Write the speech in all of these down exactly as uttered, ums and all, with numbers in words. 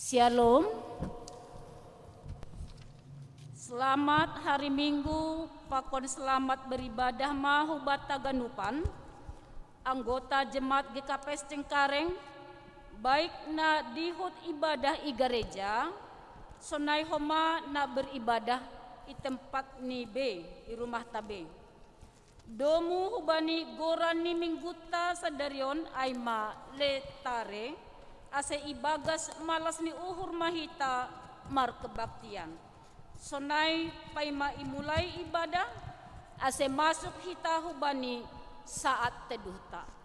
Shalom. Selamat hari Minggu, pakon selamat beribadah ma hubata ganupan, anggota jemaat G K P S Cengkareng, baik na dihut ibadah i gareja, sonai homa na beribadah i tempat ni be, i rumah ta be. Domu hubani goran ni mingguta sadarion ai ma Letare, ase ibagas malas ni uhur ma hita markebaktian. Sonai paima imulai ibadah, ase masuk hita hubani saat teduhta.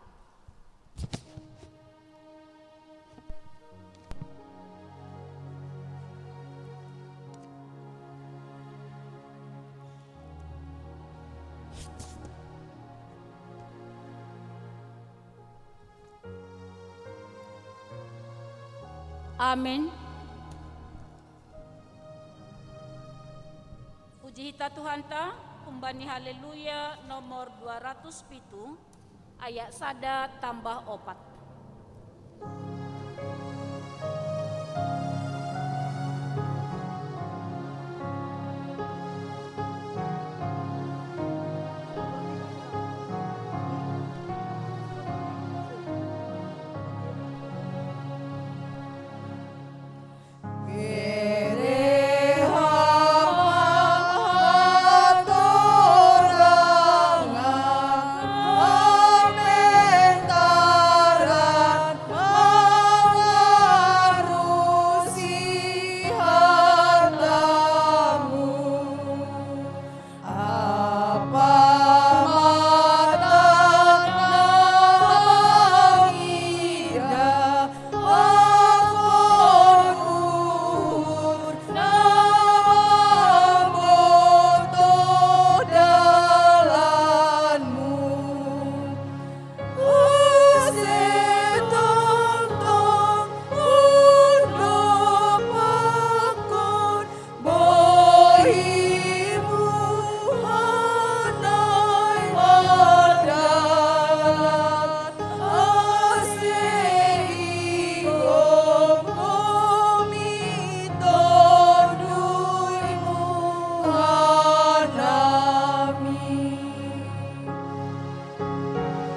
Amin. Puji hita Tuhanta, humbani Haleluya nomor dua ratus pitu, ayat sada tambah opat.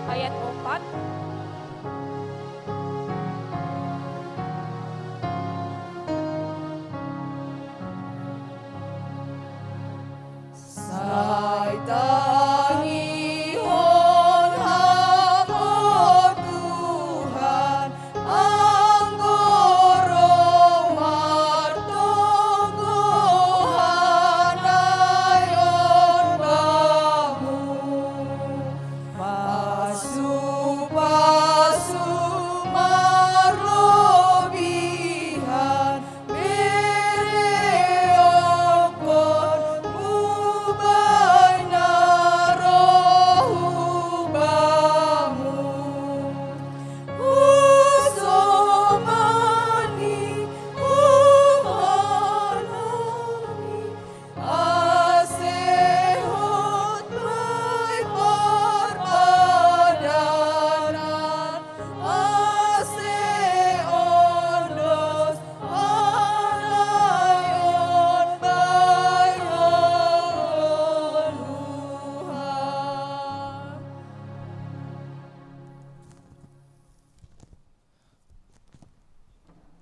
Ayat opat. Sai tangihon Ham, o Tuhan, anggo ro martonggo hanaeon Bamu. Pasu-pasu marlobihan, bereongkon mubaina roh Bamu. Husomani, humanami, ase hot bai parpadanan, ase ondos hanaeon bai Ho, Tuhan.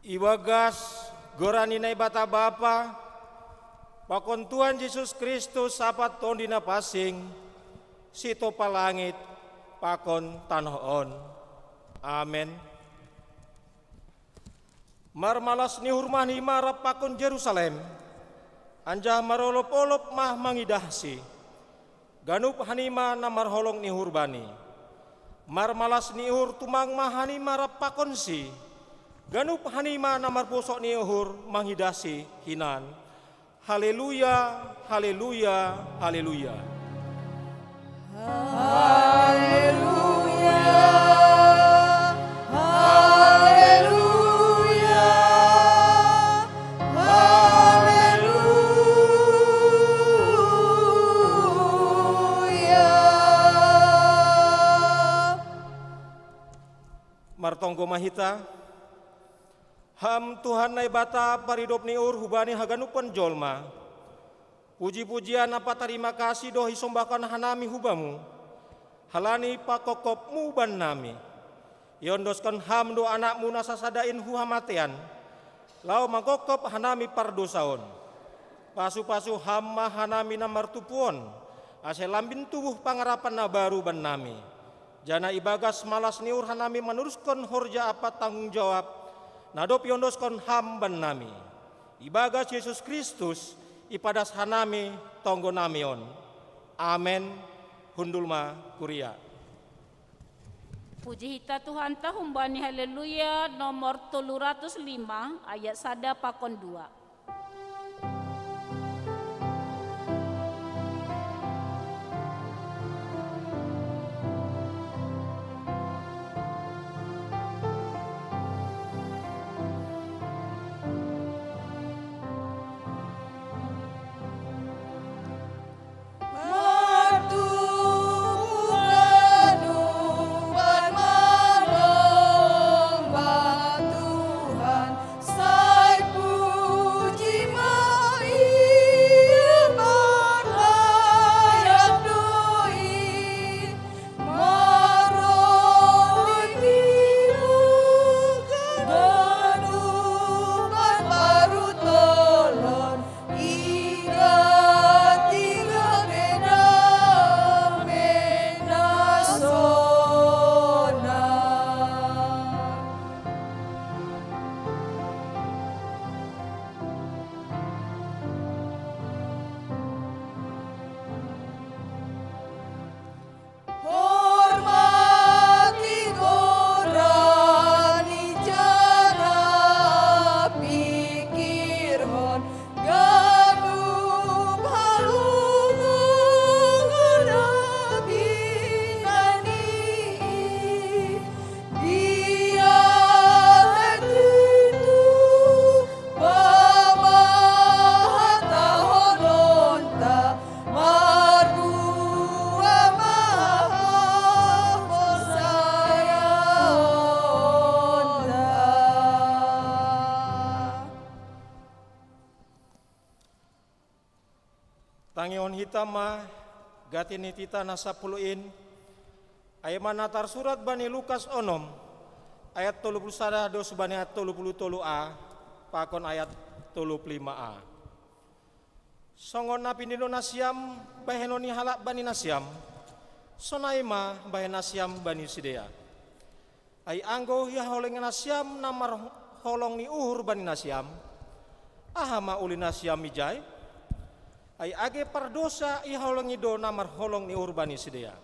Ibagas goran ni Naibata Bapa, pakon Tuhan Jesus Kristus, Amanta Tondi na pansing, sitompa langit pakon tanoh on. Amen. Marmalas ni uhur ma hanima rap pakon Jerusalem, anjaha marolop-olop ma mangidahsi ganup hanima na marholong ni uhur bani. Marmalas ni uhur tumang ma hanima rap pakonsi, ganup hanima na marpuso ni uhur mangidahsi hinan. Haleluya, haleluya, haleluya. Haleluya, haleluya, haleluya. Martonggo ma hita. Ham Tuhan Naibata, paridop ni uhur hubani haganupan jolma. Puji-pujian ampa tarima kasih do hisombahkon hanami hu Bamu, halani pangopkopMu bannami. Iondoskon Ham do Anakmu na sasada in hu hamatean, laho mangopkop hanami pardousa on. Pasu-pasu Ham ma hanami na martumpu on, ase lambin tubuh pangarapan na baru bannami. Janah ibagas malas ni uhur hanami manuruskon horja ampa tanggung jawab na dob iondoskon Ham bannami. Ibagas Jesus Kristus, ipadas hanami tonggonami on. Amen. Hundul ma kuria. Puji hita Tuhanta humbani Haleluya nomor tolu ratus lima, ayat sada pakon dua. Tangihon hita ma gati ni titah na sapuluh in, ai ma na tarsurat bani Lukas onom, ayat tolu puluh sada dos bani ayat tolu puluh tolu a, pakon ayat tolu puluh lima a. Songon na pindido nasiam bahenon ni halak bani nasiam, sonai ma bahen nasiam bani sidea. Ai anggo ihaholongi nasiam na marholong ni uhur bani nasiam, aha ma uli nasiam ijai? Ai age pardousa ihaholongi do na marholong ni uhur bani sidea.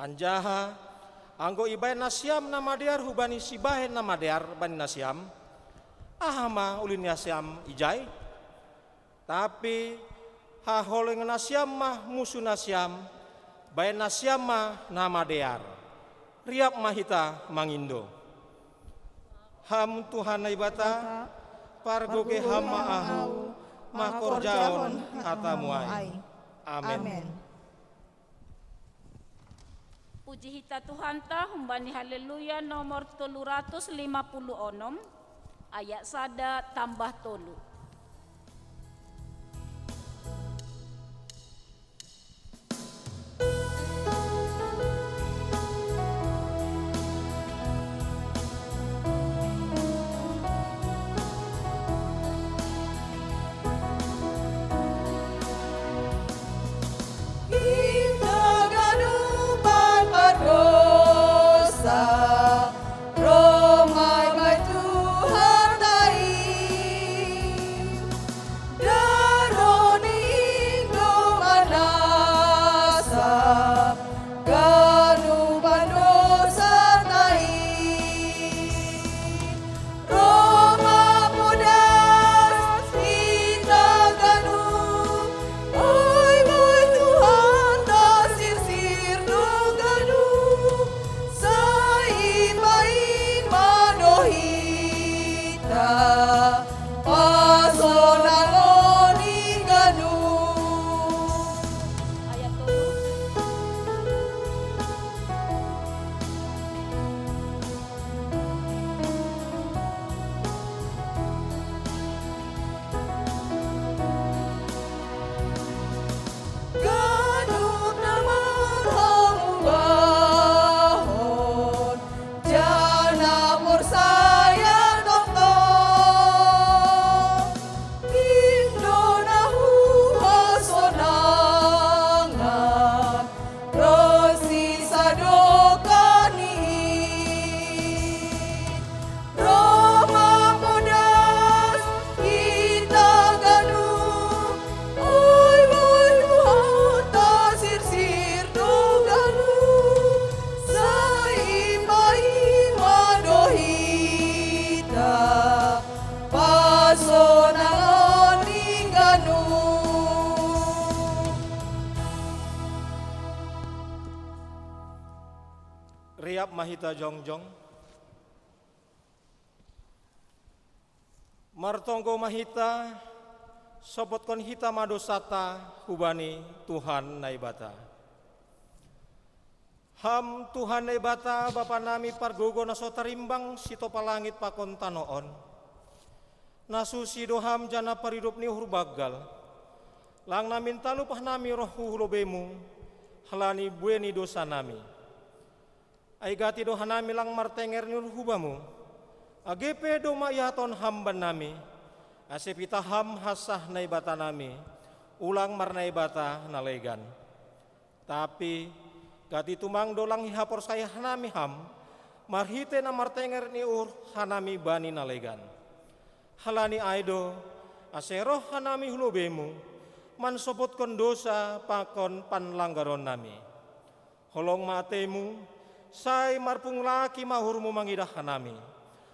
Anjaha anggo ibahen nasiam na madear hubani sibahen na madear bani nasiam, aha ma uli nasiam ijai? Tapi haholongi nasiam ma musuh nasiam, bahen nasiam ma na madear. Riap ma hita mangindo. Ham Tuhan Naibata, pargogoe Ham ma ahu, mangkorjahon hataMu ai. Amen. Puji hita Tuhanta humbani Haleluya nomor tolu ratus lima puluh onom, ayat sada tambah tolu. Siap ma hita jongjong. Martonggo ma hita, sopotkon hita ma dosata hubani Tuhan Naibata. Ham Tuhan Naibata, Bapa nami pargogo na so tarimbang sitopa langit pakon tano on, na susi do Ham jana paridop ni uhur banggal. Lang namin talup hanami roh hu lobeimu, halani buei ni dosa nami. Ai gati do hanami lang martenger ni uhur hu Bamu, age pe domma iaton Ham bannami, ase pitah Ham hansah Naibata nami, ulang marnaibata na legan. Tapi gati tumang do lang ihaporsaya hanami Ham, marhitei na martenger ni uhur hanami bani na legan. Halani ai do, ase roh hanami hu lobeimu, mansopotkon dosa pakon panlanggaron nami. Holong ma ateimu, sai marpungulaki ma uhurmu mangidah hanami.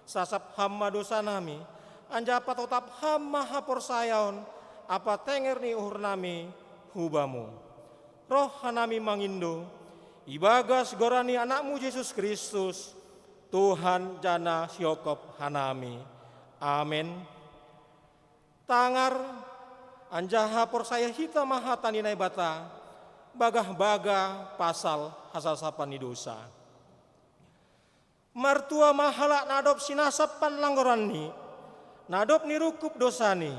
Sasap Ham ma dosa nami, anjaha patotap Ham ma haporsayaon ampa tenger ni uhur nami hu Bamu. Roh hanami mangindo, ibagas goran ni AnakMu Jesus Kristus, Tuhan jana sihongkop hanami. Amen. Tangar, anjaha porsaya hita ma hata ni Naibata, bagah-bagah pasal hasasapan ni dosa. Martua ma halak na dob sinasap panlanggaranni, na dob nirungkub dosani.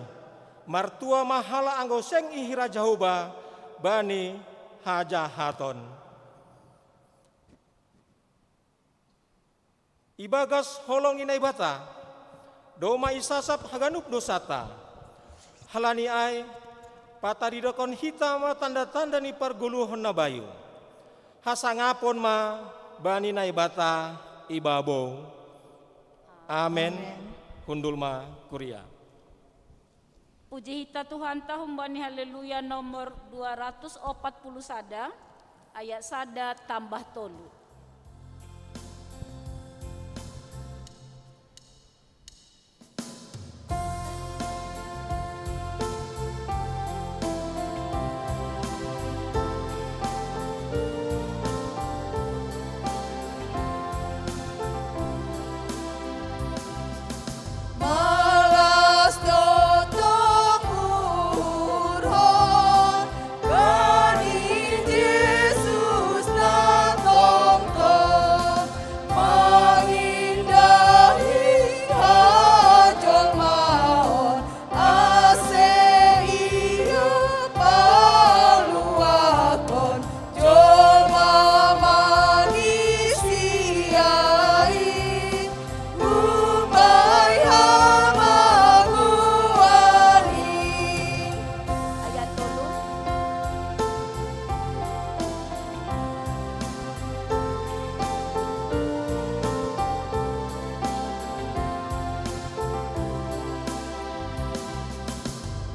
Martua ma halak anggo seng ihira Jahowa bani hajahaton. Ibagas holong ni Naibata, domma isasap haganup dosata. Halani ai, pataridakkon hita ma tanda-tanda ni pargoluhon na bayu. Hasangapon ma bani Naibata ibabou. Amen. Amen. Hundul ma kuria. Puji hita Tuhanta humbani Haleluya nomor dua ratus opat puluh sada, ayat sada tambah tolu. Malas do tongurhon, bani Jesus na tongtong, mangindahi hajolmaon, ase Ia paluahon jolma manisia i, humbani hamagoan i. Ayat tolu.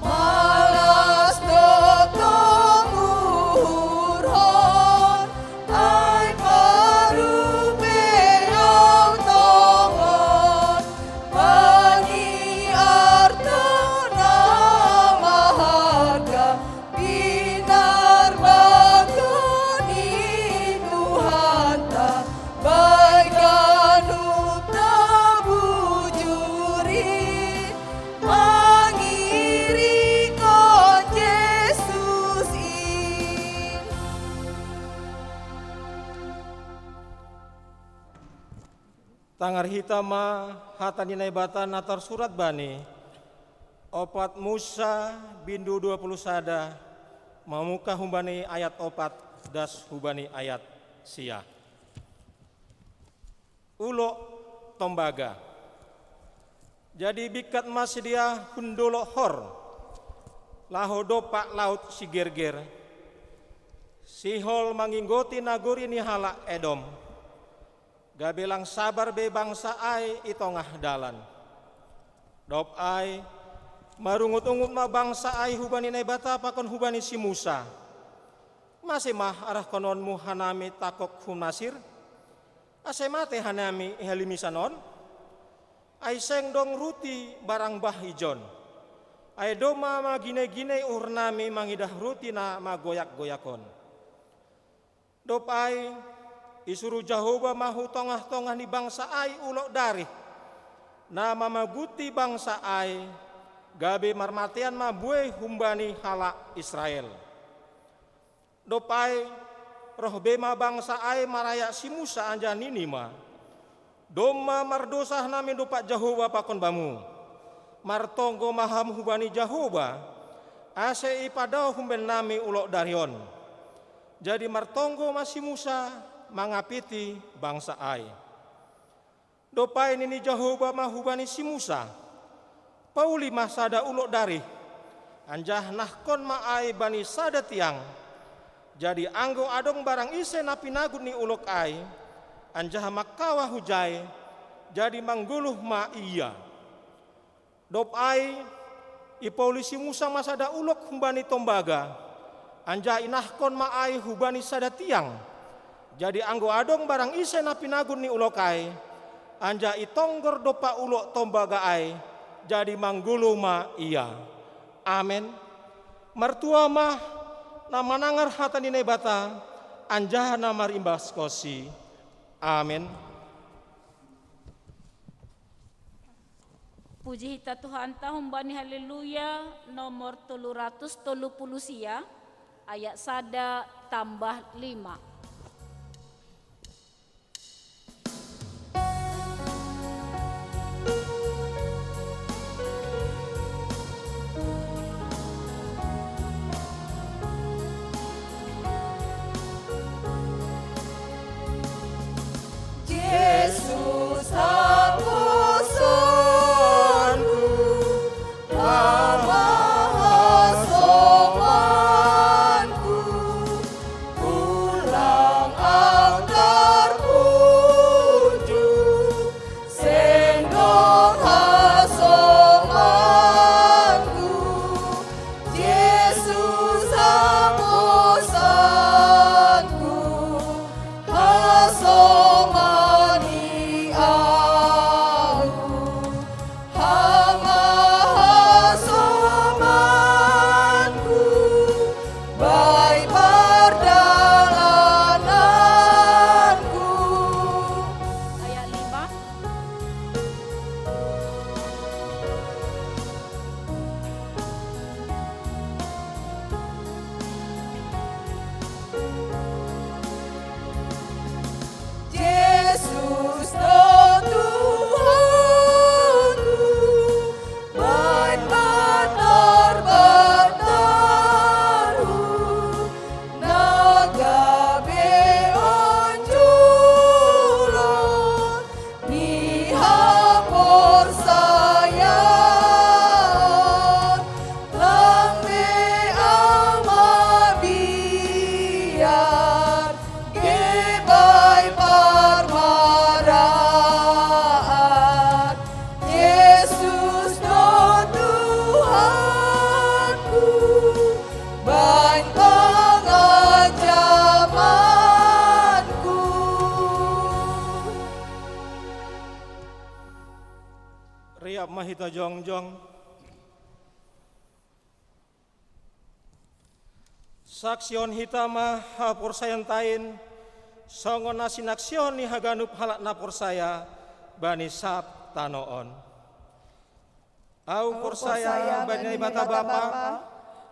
Malas do tongurhon, ai parupeon tongon, bani arta na maharga, pinarbangga ni Tuhanta, baik ganup na bujur i, mangiringhon Jesus i. Tangar hita ma hata ni Naibata na tarsurat bani opat Musa bindu dua puluh sada, mamungkah humbani ayat opat das hubani ayat sia. Ulok tombaga. Jadi bingkat ma sidea hun dolog Hor, laho dompak laut sigerger, sihol manginggoti nagori ni halak Edom, gabe lang sabar be bangsa ai i tongah dalan. Dob ai, marungut-ungut ma bangsa ai hubani Naibata pakon hubani si Musa: Mase ma arahkononmu hanami tangkog hu Masir, ase matei hanami i halimisan on? Ai seng dong ruti barang bah ijon. Ai domma maginei-ginei uhurnami mangidah ruti na magoyak-goyak on. Dob ai, Isuru Jahowa ma hu tongah-tongah ni bangsa ai ulok darih, na mamaguti bangsa ai, gabe marmatean ma buei humbani halak Israel. Dob ai, roh be ma bangsa ai marayak si Musa anjaha nini ma, "Domma mardosa hanami dompak Jahowa pakon bamu. Martonggo ma ham hubani Jahowa, ase ipadaoh humbannami ulok darih on." Jadi martonggo ma si Musa mangapiti bangsa ai. Dob ai nini Jahowa ma hubani si Musa, "Pauli ma sada ulok darih, anjaha nahkon ma ai bani sada tiang. Jadi anggo adong barang ise na pinagut ni ulok ai, anjaha mangkawah hujai, jadi manggoluh ma ia." Dob ai, ipauli si Musa ma sada ulok humbani tombaga, anjaha inahkon ma ai hubani sada tiang. Jadi anggo adong barang ise na pinagut ni ulok ai, anjaha itonggor dompak ulok tombaga ai, jadi manggoluh ma ia. Amen. Martua ma na manangar hata ni Naibata, anjaha na marimbaskon si. Amen. Puji hita Tuhanta humbani Haleluya nomor tolu ratus tolu puluh sia, ayat sada tambah lima. Jesus haposanku, Ama hasomanku, ulang au tarpunjung, seng dong hasomanku, Jesus haposanku, hasomani au. Ama hasomanku, bahen pardalananku. Ayat lima. Jesus do Tuhanku, bahen ma tarbatarhu, na gabe onjolan ni haporsayaon, lang be au mabiar, gabe bahen parmaraan. Jesus do Tuhanku, bahen pangajamanku. Riap ma hita jongjong. Saksihon hita ma haporsayaonta in, songon na sinaksihon ni haganup halak na porsaya bani sab tano on. Au porsaya bani Naibata Bapa,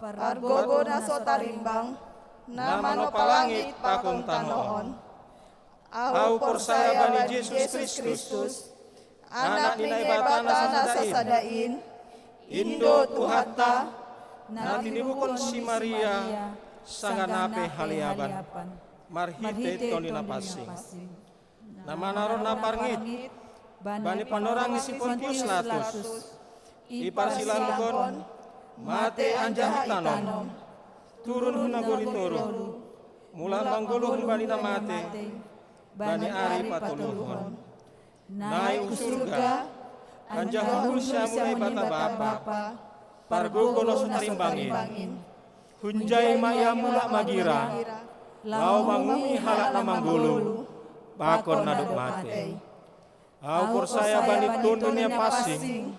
pargogo na so tarimbang, na manompa langit pakon tano on. Au porsaya bani Jesus Kristus, Anak ni Naibata na sasada in, in do Tuhanta, na tinibuhon si Maria, sanganape haleaban, marhite Tondi Napansing. Na manaron na parngit, bani panorang ni si Pontius Pilatus, iparsilanghon, mate anjaha itanom, turun hu nagori toruh, mulak manggoluh humbani na mate, bani ari patoluhon. Naek hu surga, anjaha hundul siamun Naibata Bapa, pargogo na so tarimbang in. Hunjai ma ia mulak magira, laho manguhumi halak na manggoluh, pakon na dob mate. Au porsaya bani Tondi Napansing,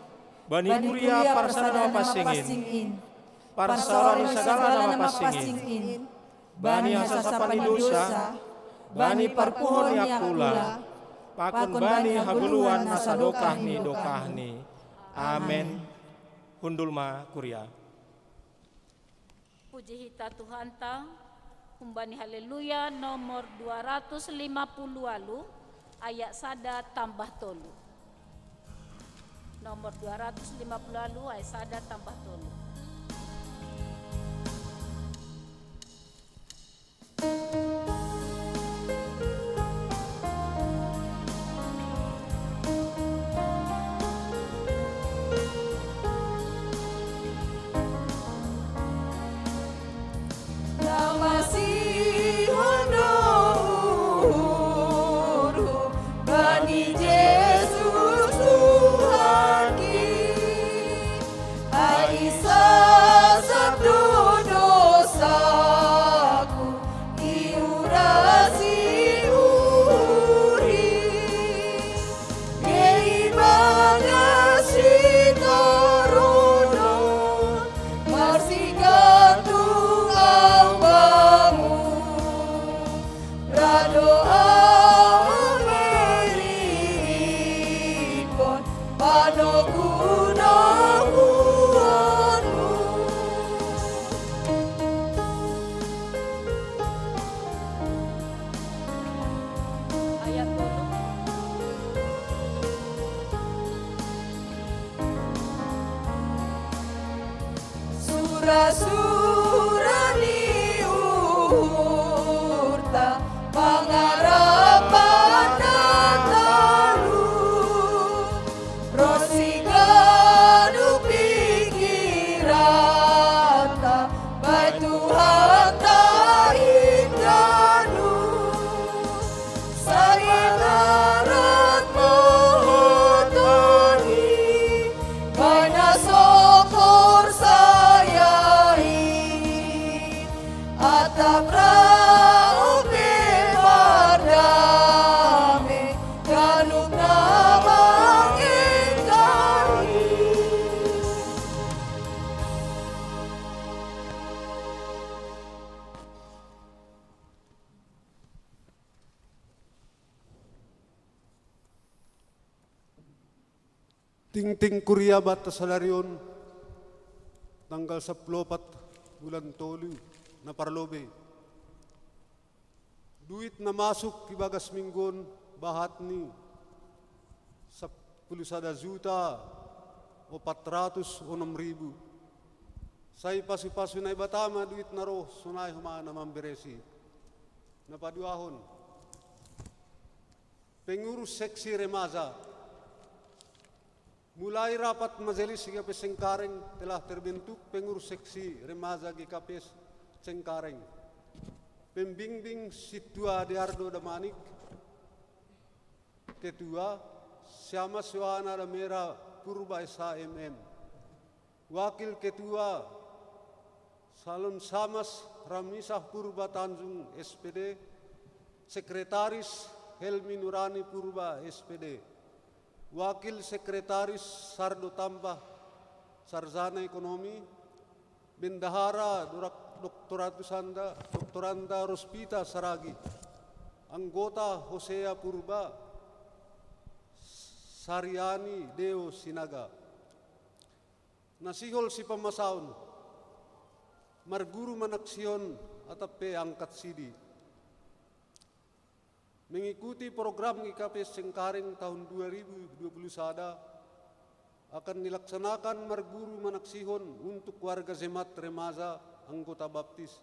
bani kuria parsada na mapansing in, parsaoran ni sagala na mapansing in, bani hasasapan ni dosa, Bani parpuhon ni Akula, pakon bani hagoluan na sadokah ni dokahni. Amen. Hundul ma kuria. Puji hita Tuhanta, humbani Haleluya nomor dua ratus lima puluh walu, ayat sada tambah tolu. Nomor dua ratus lima puluh walu, ayat sada tambah tolu. Namasi hono uhurhu bani Jesus Tuhanki. Ai sasap do dosaku, iurasi uhurhi. Ngei bagas sitoronon, marsigantung au bamu. Rado au merimpon panogunoguonmu. Ayat tolu. Sura-sura ni uhurta, pangarapan na talu, ro siganup pikiranta, bai Tuhanta ingkanu. Sai ararat ma hotani, bai na so porsayai, atap ra ope mardame ganup na mangingkari. Tingting kuria, banta sadari on, tanggal sampulu opat bulan tolu, na parlobei. Duit na masuk ibagas minggu on bahatni sampulu sada juta opat ratus onom ribu. Sai pasupasu Naibata ma duit na ro, sonai homa na mamberesi. Na paduahon, pengurus seksi remaja. Mulai rapat majelis G K P S Cengkareng telah terbentuk pengurus seksi remaja G K P S Cengkareng. Pembimbing Sintua Deardo Damanik, ketua, Siamas Yohana Damera Purba S H M M. Wakil ketua, Salon Samas Ramisah Purba Tanjung S P D, sekretaris Helmi Nurani Purba S P D, wakil sekretaris Sardo Tambah, sarjana ekonomi, bendahara dorak-, doktoratus anda, doktoranda Rospita Saragi, anggota Hosea Purba, Sariani Deo Sinaga. Na sihol sipamasaon, marguru manaksihon atap pe angkat sidi. Mengikuti program G K P S Cengkareng tahun dua ribu dua puluh sada, akan dilaksanakan marguru manaksihon untuk warga jemaat remaja anggota baptis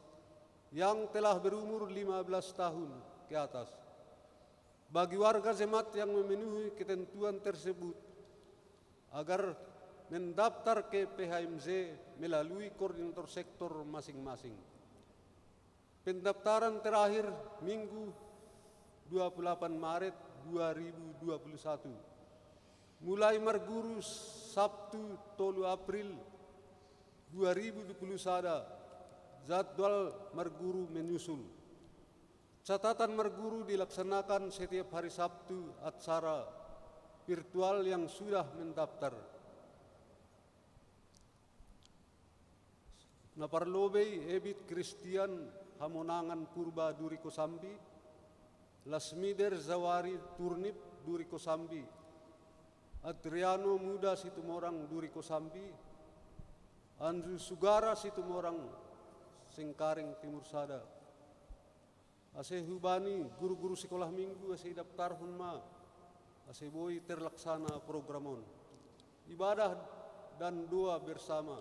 yang telah berumur lima belas tahun ke atas. Bagi warga jemaat yang memenuhi ketentuan tersebut, agar mendaftar ke P H M J melalui koordinator sektor masing-masing. Pendaftaran terakhir Minggu dua puluh delapan Maret dua ribu dua puluh satu. Mulai marguru Sabtu tolu April dua ribu dua puluh sada, jadwal marguru menyusul. Catatan marguru dilaksanakan setiap hari Sabtu acara virtual yang sudah mendaftar. Na parlobei Ebit Christian Hamonangan Purba Duri Kosambi, Lasmider Zawari Turnip duri Kosambi, Adriano Muda Situmorang duri Kosambi, Andrew Sugara Situmorang Sengkareng Timur Sada. Ase hubani guru-guru sekolah minggu ase idaptarhon ma, ase boi terlaksana program on. Ibadah dan doa bersama.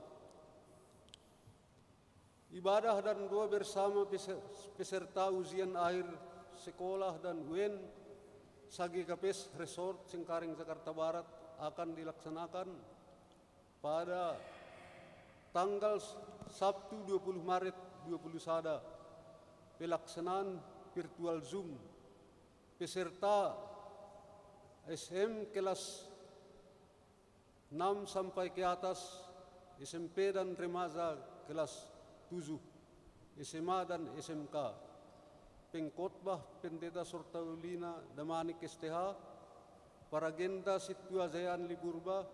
Ibadah dan doa bersama pese-, peserta ujian akhir sekolah dan U N Sagi Kapes Resort Sengkareng Jakarta Barat akan dilaksanakan pada tanggal Sabtu dua puluh Maret dua puluh sada, pelaksanaan virtual Zoom. Peserta S M kelas enam sampai ke atas, S M P dan remaja kelas tujuh, S M A dan S M K. Pengkhotbah Pendeta Sortaulina Damanik S T H, paragenda Situa Zayan Liburba,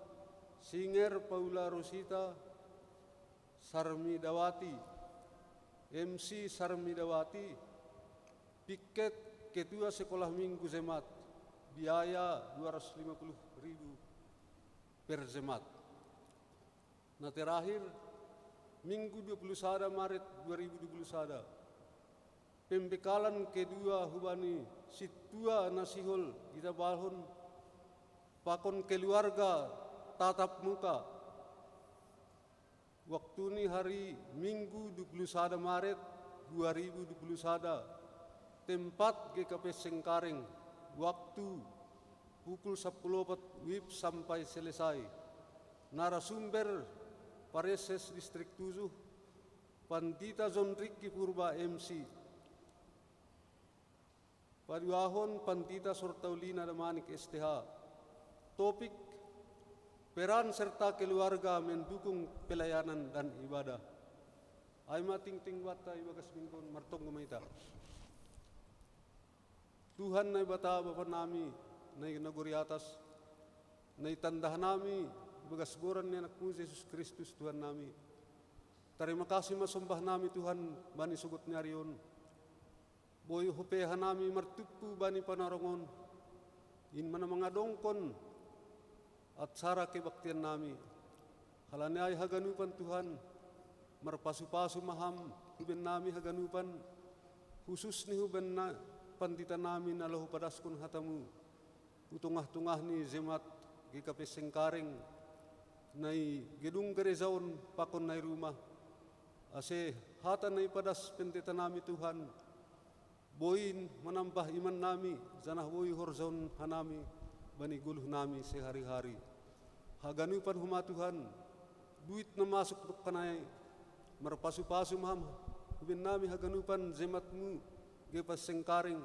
singer Paula Rosita Sarmidawati, M C Sarmidawati, piket Ketua Sekolah Minggu Jemaat, biaya dua ratus lima puluh ribu per jemaat. Nah, terakhir, Minggu dua puluh sada Maret dua ribu dua puluh sada, pembekalan kedua hubani Situa Nasihol Itabalhon pakon keluarga tatap muka. Waktu ni hari Minggu dua puluh sada Maret dua ribu dua puluh sada, tempat G K P Sengkareng, waktu pukul sepuluh opat W I B sampai selesai. Narasumber Pareses Distrik tujuh, Pandita John Ricky Purba M C. Paduahon Pandita Sortaulina Damanik S T H. Topik: peran serta keluarga mendukung pelayanan dan ibadah. Ai ma tingting banta ibagas minggu on, martonggo ma hita. Tuhan Naibata Bapa nami, na i nagori atas, na itandah nami ibagas goran ni Anakmu Jesus Kristus Tuhan nami. Tarima kasih ma sombah nami Tuhan bani sogot ni ari on. Boi hupe hanami martumpu bani panarongon, in ma na mangadongkon acara kebaktian nami. Halani ai haganupan Tuhan, marpasu-pasu ma Ham huben nami haganupan, khusus ni huben na pandita nami na laho padaskon hatamu hu tongah-tongah ni jemaat G K P Sengkareng, na i gedung gereja on pakon na i rumah, ase hata na ipadas pendeta nami Tuhan, boi manambah iman nami, janah boi horjahon hanami bani goluh nami sehari-hari. Haganupan homa Tuhan, duit na masuk dokkan ai, marpasu-pasu ma Ham huben nami haganupan jemaatmu G K P Sengkareng,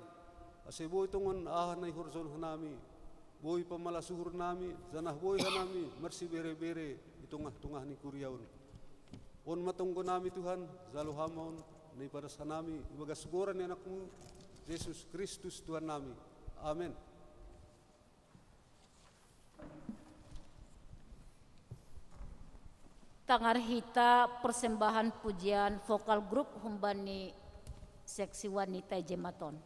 ase boi tongon aha na ihorjahon hanami, boi pamalas uhur nami, janah boi hanami marsibere-bere i tongah-tongah ni kuria on. On ma tonggo nami Tuhan, jalo Ham ma on na ipadas hanami ibagas goran ni Anakmu Jesus Kristus Tuhan nami. Amen. Tangar hita persembahan pujian vokal grup humbani seksi wanita i jemaat on.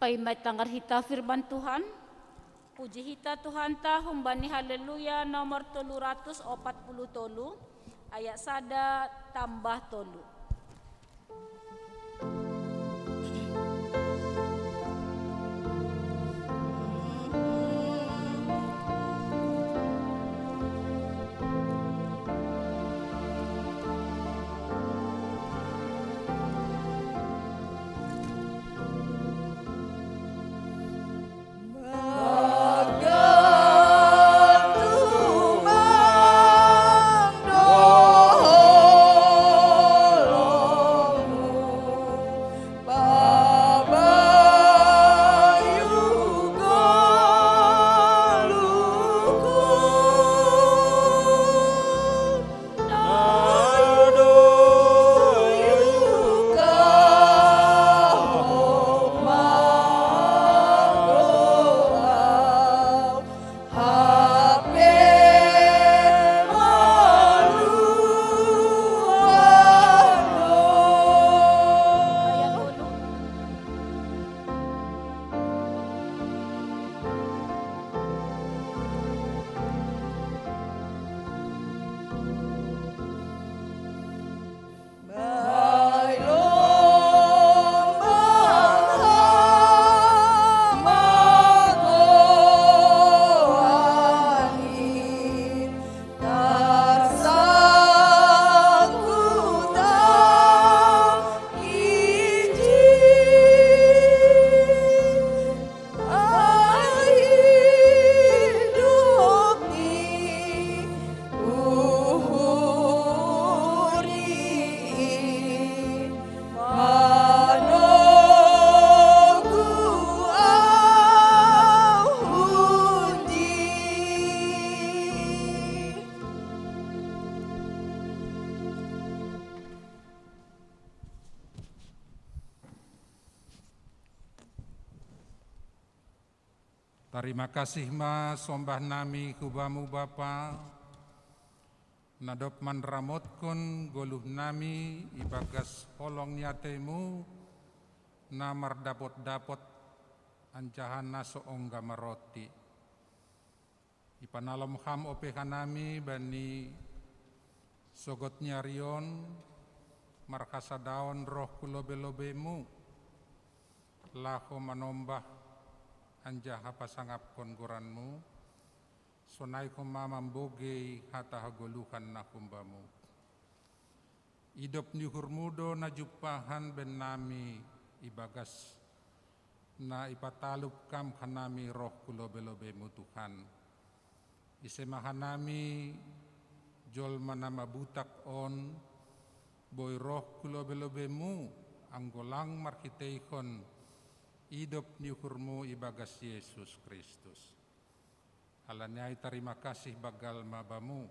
Paima tangar hita firman Tuhan. Puji hita Tuhanta humbani Haleluya nomor tolu ratus opat puluh tolu, ayat sada tambah tolu. Tarima kasih ma sombah nami hu Bamu Bapa, na dob manramotkon goluh nami ibagas holong ni ateiMu na mardapot-dapot anjaha na so ongga maronti. Ipanalom Ham ope hanami bani sogot ni ari on marhasadaon roh hu lobe-lobeMu, laho manombah anjaha pasangapkon goranMu, sonai homa mambogei hata hagoluhan na humbaMu. Idop ni uhurMu do na jumpahan bennami ibagas na ipatalup Ham hanami roh hu lobe-lobeMu Tuhan. Ise ma hanami jolma na mabutak on, boi roh hu lobe-lobeMu, anggo lang marhiteihon idop ni uhurMu ibagas Jesus Kristus. Halani ai tarima kasih banggal ma Bamu.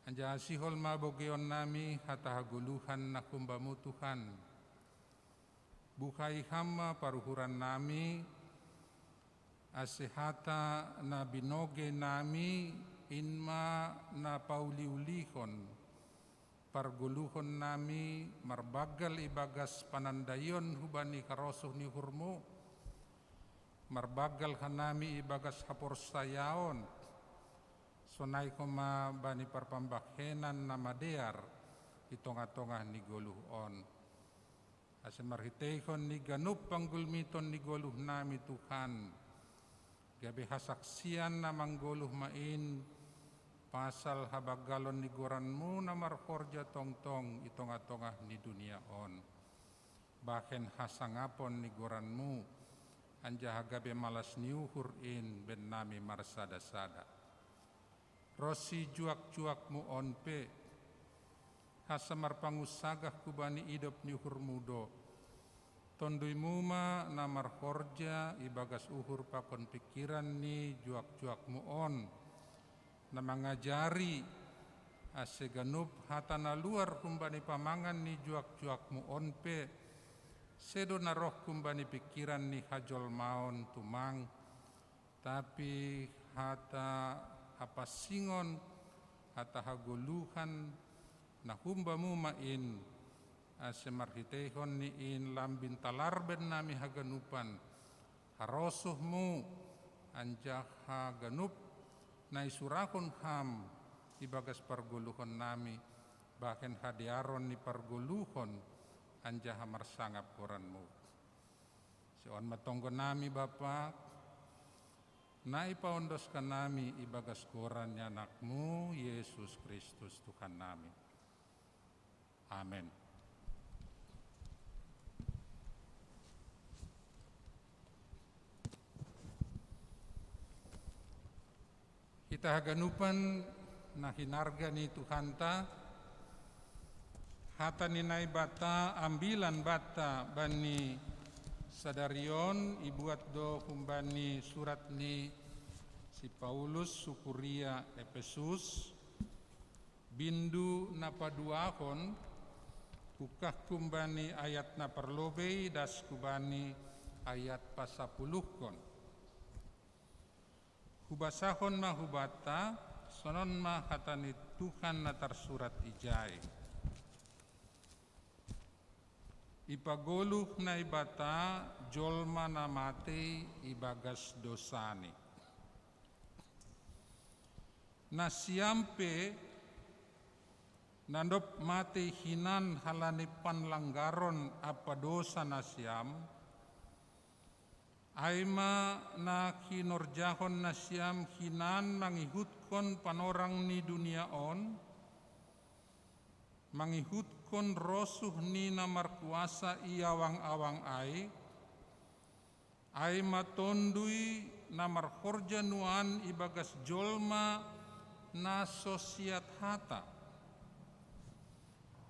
Anjaha sihol ma bogeon nami hata hagoluhan na humbaMu Tuhan. Buhai Ham ma paruhuran nami, ase hata na binogei nami in ma na pauli-ulihon pargoluhon nami marbanggal ibagas panandaion hubani harosuh ni uhurMu, marbanggal hanami ibagas haporsayaon, sonai homa bani parpambahenan na madear i tongah-tongah ni goluh on. Ase marhiteihon ni ganup panggulmiton ni goluh nami Tuhan, gabe hasaksian na manggoluh ma in pasal habanggalon ni goranMu na marhorja tongtong i tongah-tongah ni dunia on. Bahen hasangapon ni goranMu, anjaha gabe malas ni uhur in bennami marsada-sada. Ronsi juak-juakMu on pe, hansa marpangunsagah hubani idop ni uhurMu do. TonduyMu ma na marhorja ibagas uhur pakon pingkiran ni juak-juakMu on, na mangajari, ase ganup hata na luar humbani pamangan ni juak-juakMu on pe, sedo na roh humbani pingkiran ni hajolmaon tumang, tapi hata hapansingon, hata hagoluhan, na humbaMu ma in, Ase marhiteihon ni in lambin talarben nami haganupan, harosuhmu, anjaha ganup na isurahon ham ibagas pargoluhon nami, bahen hadearon ni pargoluhon anjaha marsangap goranmu. Ase on ma tonggo nami Bapa, na ipaondoskan nami ibagas goran ni Anakmu, Jesus Kristus Tuhan nami. Amen. Hita haganupan na hinarga ni Tuhanta, hata ni Naibata ambilan banta bani sadari on ibuat do humbani surat ni si Paulus tu huria Epesus, bindu na paduahon, hungkah humbani ayat na parlobei das hubani ayat pasapuluhon. Hubasahon ma hubanta, sonon ma hata ni Tuhan na tarsurat ijai. Ipagoluh Naibata jolma na matei ibagas dosani. Nasiam pe, na dob matei hinan halani panlanggaron ampa dosa nasiam, ai ma na hinorjahon nasiam hinan mangihutkon panorang ni dunia on, mangihutkon rosuh ni na markuasa i awang-awang ai, ai ma Tonduy na marhorja nuan ibagas jolma na so siat hata.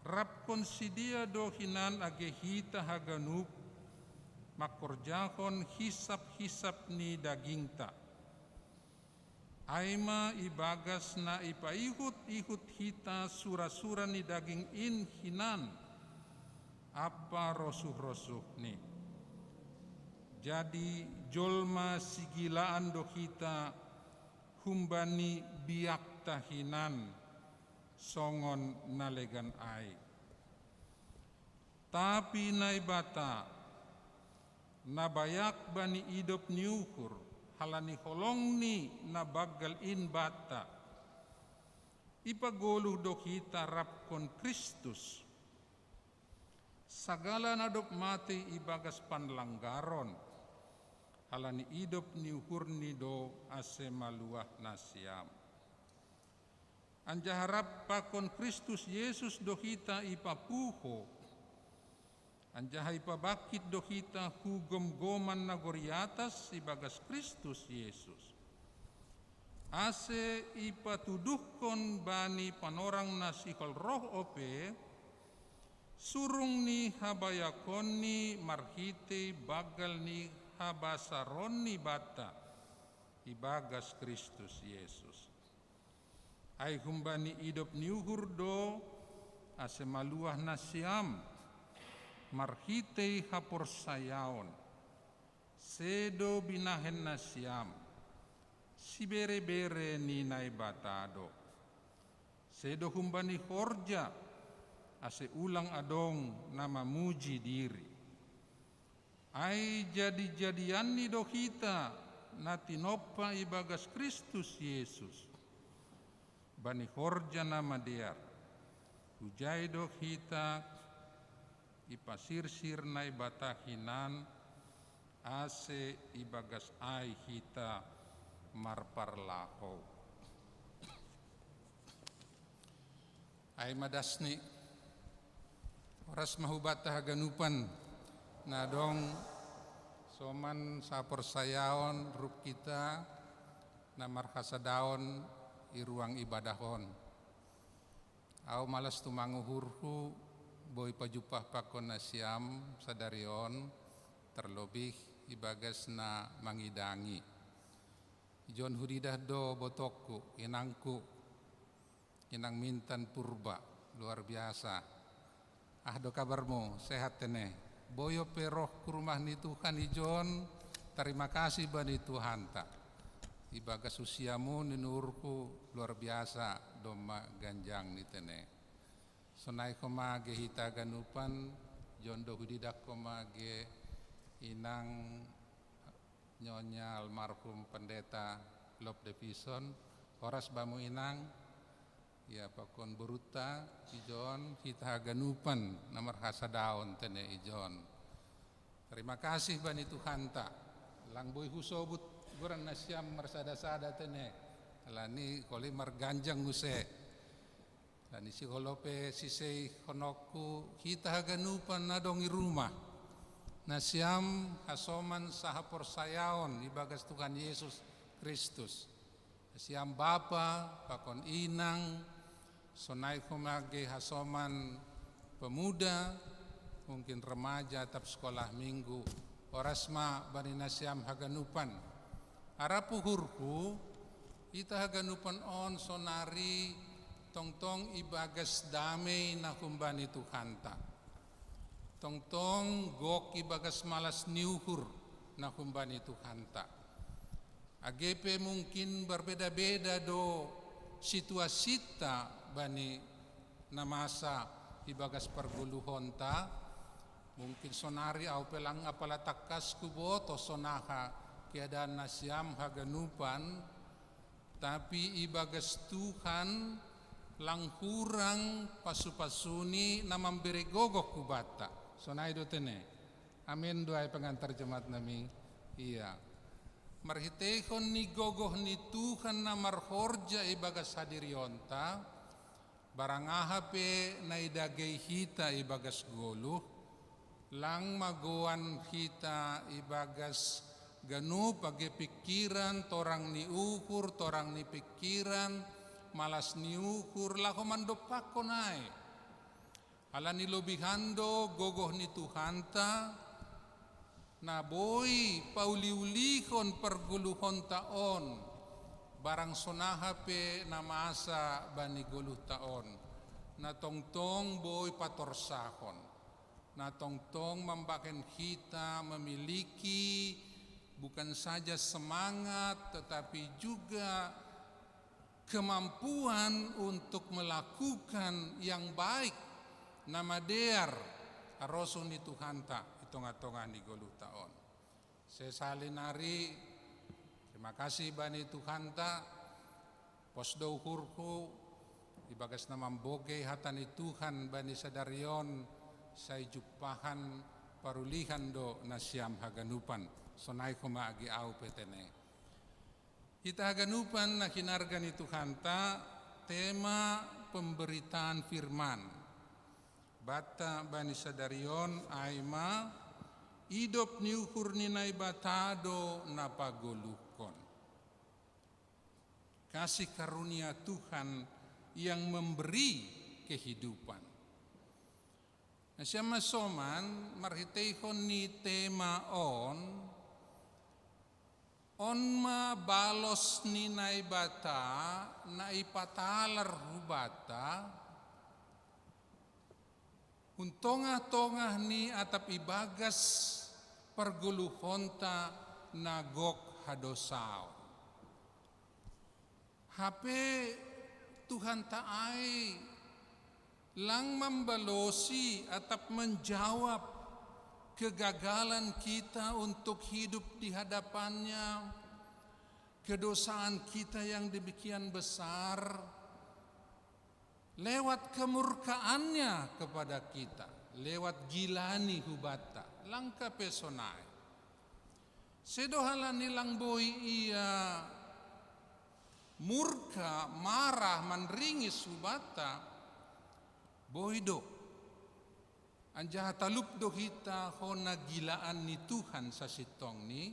Rabkon sidea do hinan age hita haganup mangkorjahon hisap-hisap ni dagingta. Ai ma ibagas na ipaihut-ihut hita sura-sura ni daging in hinan ampa rosuh-rosuhni. Jadi jolma sigilaan do hita humbani biakta hinan songon na legan ai. Tapi Naibata, na bayak bani idop ni uhur, halani holongni na banggal in banta, ipagoluh do hita rabkon Kristus. Sagala na dob matei ibagas panlanggaron, halani idop ni uhurni do ase maluah nasiam. Anjaha rap pakon Kristus Jesus do hita ipapuho, anjaha ipabangkit do hita hu gomgoman na goriatas ibagas Kristus Jesus. Ase ipatuduhkon bani panorang na sihol roh ope, surung ni habayakonni marhitei banggal ni habasaronni banta ibagas Kristus Jesus. Ai humbani idop ni uhur do, ase maluah nasiam, marhitei haporsayaon, sedo binahen nasiam, sibere-bere ni Naibata do. Sedo humbani horja, ase ulang adong na mamuji diri. Ai jadi-jadianni do hita na tinompa ibagas Kristus Jesus, bani horja na madear. Hujai do hita ipasirsir Naibata hinan, ase ibagas ai hita marparlahou. Ai ma dasni, horas ma hubanta haganupan, na adong soman saporsayaon rup hita na marhasadaon i ruang ibadah on. Ahu malas tumang uhurhu, boi pajumpah pakon nasiam sadari on, tarlobih ibagas na mangidangi. Ijon hudidah do botongku, inangku, inang Mintan Purba, luar biasa. Aha do kabarmu, sehat tene? Boi ope roh hu rumah ni Tuhan ijon, tarima kasih bani Tuhanta. Ibagas usiamu ninurku luar biasa domma ganjangni tene. Sonai ko mage hita haganupan, jondo hudidak ko mage inang Nyonya almarhum Pendeta Lop Davison, horas bamu inang, ya pakon borunta ijon hita haganupan na marhasadaon tene ijon. Terima kasih bani Tuhanta, lang boi husobut goran nasiam marsada-sada tene, alani holi marganjang use. Alani sihol pe siseihononku hita haganupan na adong i rumah, nasiam hasoman sahaporsayaon ibagas Tuhan Yesus Kristus. Nasiam bapa pakon inang, sonai ko mage hasoman pemuda, mungkin remaja atap sekolah minggu, horas ma bani nasiam haganupan. Arap uhurhu, hita haganupan on sonari tongtong ibagas damei na humbani Tuhanta. Tongtong gok ibagas malas ni uhur na humbani Tuhanta. Age pe mungkin berbeda-beda do situasinta bani na masa ibagas pargoluhonta, mungkin sonari au pe lang apala tangkas huboto sonaha keadaan nasiam haganupan, tapi ibagas Tuhan lang hurang pasu-pasuni na mambere gogoh hubanta. Sonai do tene. Amen do ai pengantar jemaat nami. Ia. Marhiteihon ni gogoh ni Tuhan na marhorja ibagas hadirionta, barang aha pe na idagei hita ibagas goluh, lang magoan hita ibagas ganup age pingkiran, torang ni uhur, torang ni pingkiran, malas ni uhur, laho mandompakkon ai. Alani lobihan do gogoh ni Tuhanta, na boi pauli-ulihon pargoluhonta on, barang sonaha pe na masa bani goluhta on, na tongtong boi patorsahon, na tongtong mambahen hita memiliki bukan saja semangat, tetapi juga kemampuan untuk melakukan yang baik, na madear harosuh ni Tuhanta i tongah-tongah ni goluhta on. Sesali nari, terima kasih bani Tuhanta, pos do uhurhu ibagas na mambogei hata ni Tuhan bani sadari on, sai jumpahan parulihan do nasiam haganupan, sonai homa age au pe tene. Hita haganupan na hinarga ni Tuhanta, tema pemberitaan firman banta bani sadari on ai ma, idop ni uhur ni Naibata do na pagoluhkon. Kasih karunia Tuhan yang memberi kehidupan. Nasiam hasoman, marhiteihon ni tema on, on ma balos ni Naibata na ipatalar hubanta, hun tongah-tongah ni atap ibagas pargoluhonta na gok hadosaon. Hape Tuhanta ai lang mambalosi atap menjawab kegagalan kita untuk hidup di hadapan-Nya, kedosaan kita yang demikian besar, lewat kemurkaan-Nya kepada kita, lewat gila-Ni hubanta, lang ka pe sonai. Sedo halani lang boi Ia murka, marah, manringis hubanta, boi do. Anjaha talup do hita hona gilaan ni Tuhan sasintongni,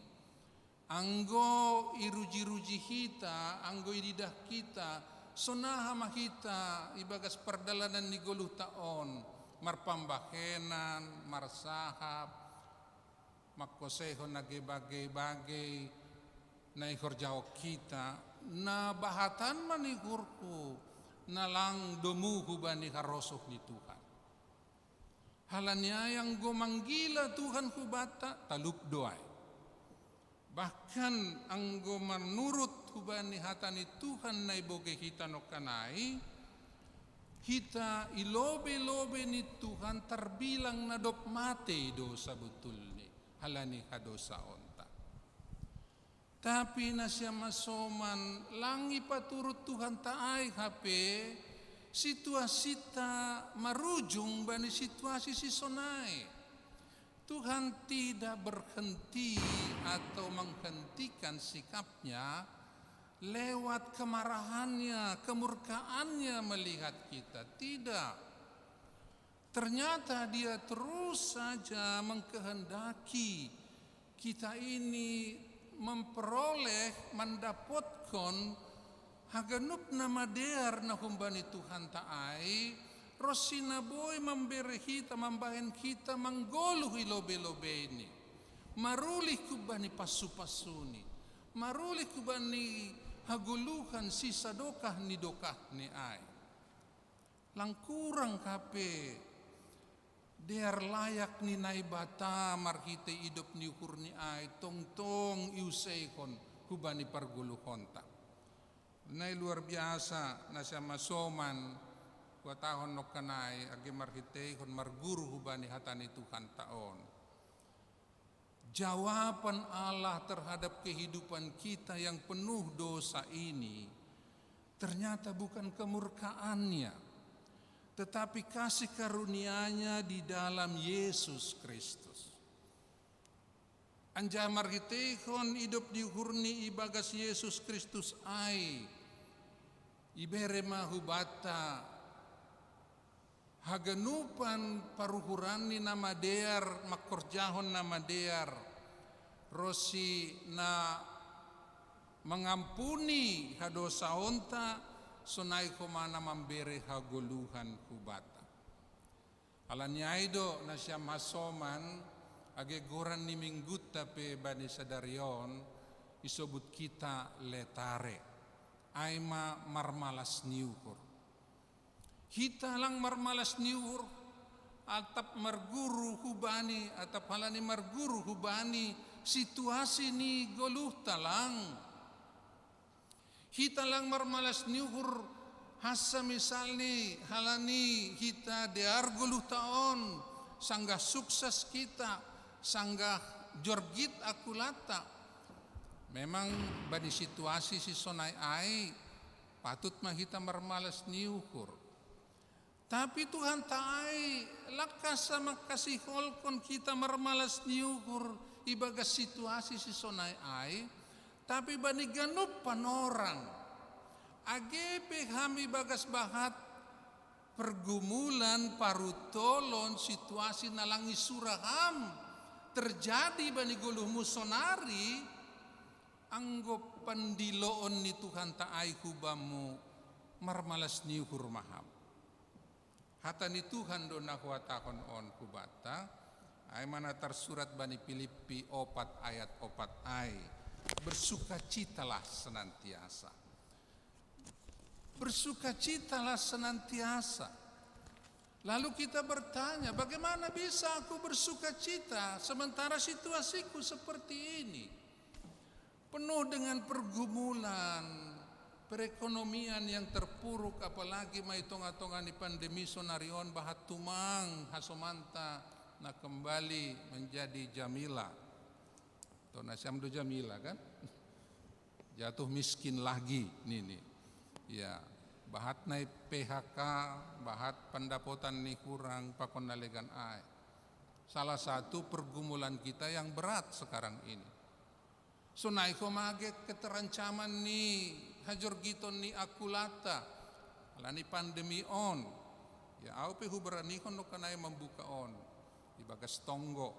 anggo iruji-ruji hita, anggo ididah hita, sonaha ma hita ibagas pardalanan ni goluhta on, marpambahenan, marsahap, mangkoseihon na age bagei-bagei na ihorjahon hita, na bahatan ma ni uhurhu, na lang domu hubani harosuh ni Tuhan. Halani ai anggo manggila Tuhan hubanta, talup do ai. Bahkan anggo manurut hubani hata ni Tuhan na ibogei hita nongkan ai, Hita i lobei-lobei ni Tuhan terbilang na dob matei do sabotulni, halani hadosaonta. Tapi na sian masoman lang ipaturut Tuhanta ai hape, situasita marujung bani situasi sisonai. Tuhan tidak berhenti atau menghentikan sikapnya lewat kemarahannya, kemurkaannya melihat kita. Tidak. Ternyata dia terus saja mengkehendaki kita ini memperoleh, mandapotkon haganup na madear na humbani Tuhanta ai, ros i na boi mambere hita, mambahen hita manggoluh i lobei-lobeini, marulih humbani pasu-pasuni, marulih humbani hagoluhan sisa dokah ni dokahni ai. Lang kurang hape dear layak ni Naibata marhitei idop ni uhurni ai tongtong iuseihon hubani pargoluhonta. Nai luar biasa na sian masoman huhatahon nongkan ai age marhiteihon marguru hubani hata ni Tuhanta on. Jawaban Allah terhadap kehidupan kita yang penuh dosa ini ternyata bukan kemurkaannya, tetapi kasih karunia-Nya di dalam Yesus Kristus. Anjaha marhiteihon idop ni uhurni ibagas Yesus Kristus ai, ibere ma hubanta haganupan paruhuranni na madear, mangkorjahon na madear, ros i na mangampuni hadosaonta, sonai homa na mambere hagoluhan hubanta. Alani ai do na sian masoman age goran ni minggunta pe bani sadari on isobut hita Laetare, ai ma marmalas ni uhur. Hita lang marmalas ni uhur, atap marguru hubani, atap halani marguru hubani situasi ni goluhta lang. Hita lang marmalas ni uhur, hansa misalni halani hita dear goluhta on, sanggah sukses hita, sanggah jorgit akulanta. Memang bani situasi sisonai ai, patut ma hita marmalas ni uhur. Tapi Tuhanta ai lang hansa mangkasiholhon hita marmalas ni uhur ibagas situasi sisonai ai, tapi bani ganup panorang. Age pe ham ibagas bahat pergumulan, paruntolon, situasi na lang isura ham terjadi bani goluhmu sonari, anggo pandiloon ni Tuhanta ai hubammu, marmalas ni uhur ma ham. Hata ni Tuhan do na huhatahon on hubanta, ai ma na tarsurat bani Pilippi opat ayat opat ai, bersukacitalah senantiasa. Bersukacitalah senantiasa. Lalu kita bertanya, bagaimana bisa aku bersukacita sementara situasiku seperti ini? Penuh dengan pergumulan, perekonomian yang terpuruk, apalagi ma i tonga-tonga ni pandemi sonari on, bahat tumang hasomanta na kembali menjadi jamila. Tona siam do jamila kan? Jatuh miskin lagi nini. Ya, bahat nai P H K, bahat pendapotan ni hurang, pakon na legan ai. Salah satu pergumulan kita yang berat sekarang ini. Sonai homa age keterancaman ni hajorgiton ni akulanta, alani pandemi on. Ya, au pe huberanihon do kan ai mambuka on. Ibagas tonggo,